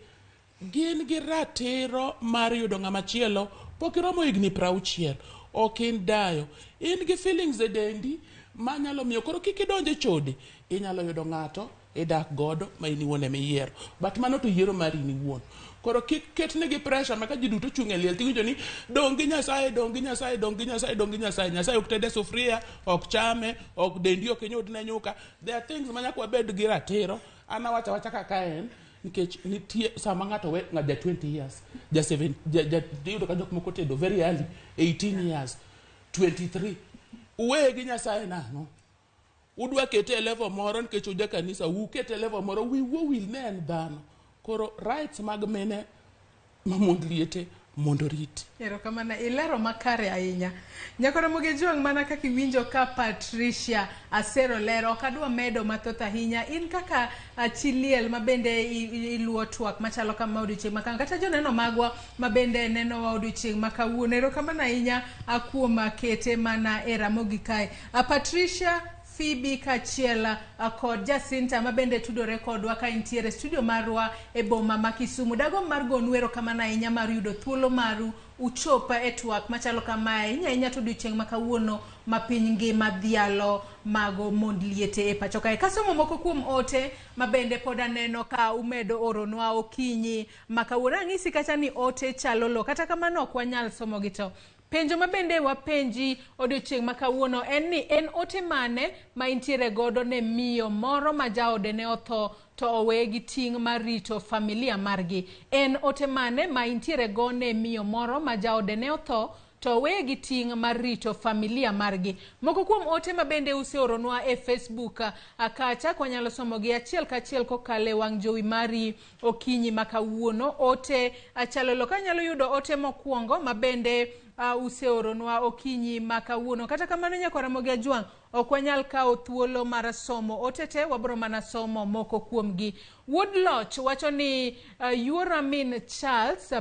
gin gi ratiro mar yudo ng'ama chielo pok iromo higni 60 ok in dayo in gi feelings e dendi manyalo miyo koro kik idonj e chode inyalo yudo ng'ato idak godo ma in iwuon ema iyiero but mano to yiero mari in iwuon. Koro kik ketnegi pressure ma ka ji duto chung' e liel tiwinjo ni dong' gi Nyasaye, dong' gi Nyasaye, dong' gi Nyasaye, dong' gi Nyasaye. Nyasaye ok ted e sufria, ok chame, ok dendi ok inyudne nyuka. There are things ma nyaka wabed gi ratiro. An awacho awacha kaka en. Nikech nitie sama ng'ato we ng'a ja 20 years, ja 7, ja iyudo ka jok moko tedo very early, 18 years, 23. Uweye gi Nyasaye nang'o? Udwa kete e level moro nikech uja kanisa, ukete e level moro, wiu owil ne en dhano. Koro rights mag mine ma mond liete mondo orit. Erokamano, ilero makare ahinya. Nyakoromogi Ojwang' mana kaka iwinjo ka Patricia Asero lero, ok adwa medo mathoth ahinya. In kaka chi liel ma bende iluwo twak machalo kama odiochieng' ma kama, kata joneno magwa ma bende nenowa odiochieng' ma kawuono. Erokamano ahinya kuom kete mana e Ramogi kae. Patricia, Phoebe kaachiel kod Jacinta ma bende tudore kodwa ka intiere studio marwa e boma ma Kisumu. Dagomb mar gonu erokamano ahinya mar yudo thuolo maru uchop e twak machalo kamae ahinya ahinya to odiochieng' ma kawuono ma piny ngima dhialo mago mond liete e pacho kae. Kasomo moko kuom ote ma bende pod aneno ka umedo oronwa okinyi ma kawuono. Ang'isi kacha ni ote chalo lo, kata kamano ok wanyal somogi to. Penjo ma bende wapenji odiochieng' ma kawuono en ni en ote mane ma intiere godo ne miyo moro ma jaode ne otho to oweye gi ting' mar rito familia margi. En ote mane ma intiere go ne miyo moro ma jaode ne otho to oweye gi ting' mar rito familia margi. Moko kuom ote ma bende useoronwa e Facebook kacha kwanyalo somogi achiel kachiel kokalo e wang' jowi mari okinyi ma kawuono. Ote achalo lo kanyalo yudo ote mokwongo ma bende useoronwa okinyi ma kawuono. Kata kamano nyakwar Ramogi Ajwang', ok wanyal kawo thuolo mar somo ote te, wabro mana somo moko kuomgi. Wuod Loch wacho ni yuora min Charles,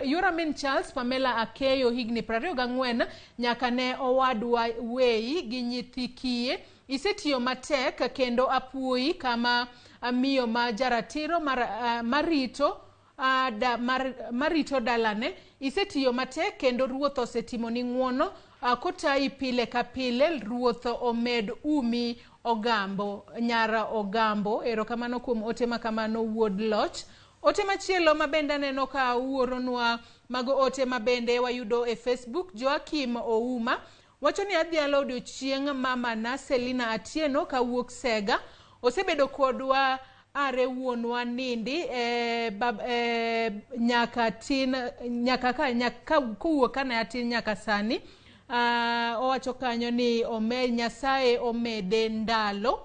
yuora min Charles Pamela Akeyo higni 24 nyaka ne owadwa weyi gi nyithi kiye. Isetiyo matek kendo apuoyi kama miyo ma jaratiro marito dalane. Isetiyo matek kendo ruoth osetimoni ng'uono kotayi pile ka pile. Ruoth omed umi Ogambo, nyara Ogambo. Erokamano kuom ote ma kamano Wuod Loch. Ote machielo ma bende aneno ka uoronwa mago ote ma bende wayudo e Facebook. Joakim Ouma wacho ni adhialo odiochieng' mamana Selina Atieno kawuok Sega. Osebedo kodwa are wuonwa nindi nyaka tin, nyaka ka, nyaka kowuok kane atin nyaka sani. Owacho kanyo ni Nyasaye omede ndalo.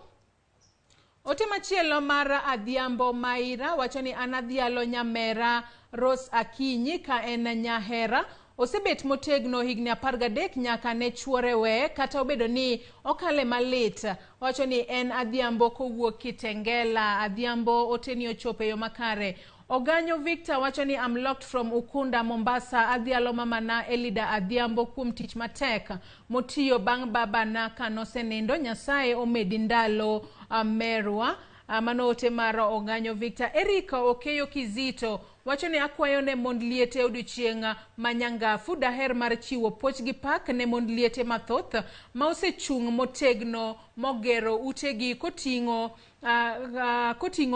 Ote machielo mar Adhiambo Maira wacho ni an adhialo nyamera Rose Akinyi ka en nyahera. Osebet motegno higni 13 nyaka ne chuore weye kata obedo ni okale malit. Owacho ni en Adhiambo kowuok Kitengela. Adhiambo oteni ochopo e yo makare. Oganyo Victor wacho ni I'm locked from Ukunda, Mombasa. Adhialo mamana Elida Adhiambo kuom tich matek motiyo bang' babana kanosenindo. Nyasaye omedi ndalo merwa. Mano ote mar Oganyo Victor. Eric Okeyo Kizito wacho ni akwayo ne mond liete odiochieng' ma nyangafu. Daher mar chiwo puoch gi pak ne mond liete mathoth ma osechung' motegno mogero utegi koting'o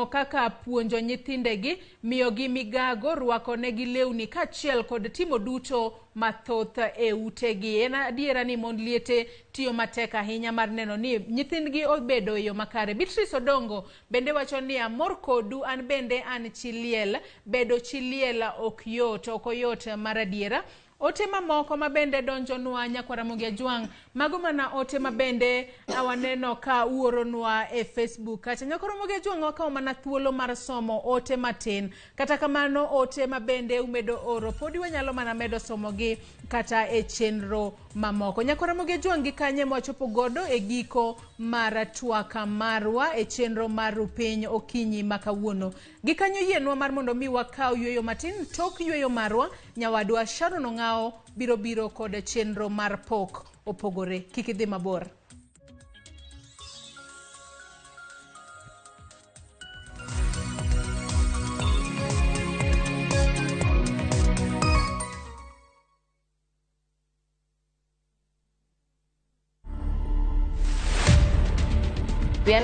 kaka puonjo nyithindegi, miyogi migago, rwako negi lewni kaachiel kod timo duto mathoth e utegi. En adiera ni mond liete tiyo matek ahinya mar neno ni nyithindgi obedo e yo makare. Beatrice Odongo bende wacho ni amor kodu, an bende an chi liel. Bedo chi liel ok yot, ok oyot mar adiera. Ote mamoko mabende donjonwa nyakwar Ramogi Ajwang', mago mana ote mabende waneno ka uoronwa e Facebook kacha. Nyakwar Ramogi Ajwang' wakawo mana thuolo mar somo ote matin. Kata kamano ote mabende umedo oro podi wanyalo mana medo somogi kata e chenro mamoko. Nyakwar Ramogi Ajwang' gi kanye mwachopo godo e giko mar twak marwa e chenro mar Rupiny okinyi ma kawuono. Gikanyo yienwa mar mondo mi wakaw yweyo matin. Tok yweyo marwa, nyawadwa Sharon Ong'ao biro biro kod chenro mar pok opogore. Kik idhi mabor.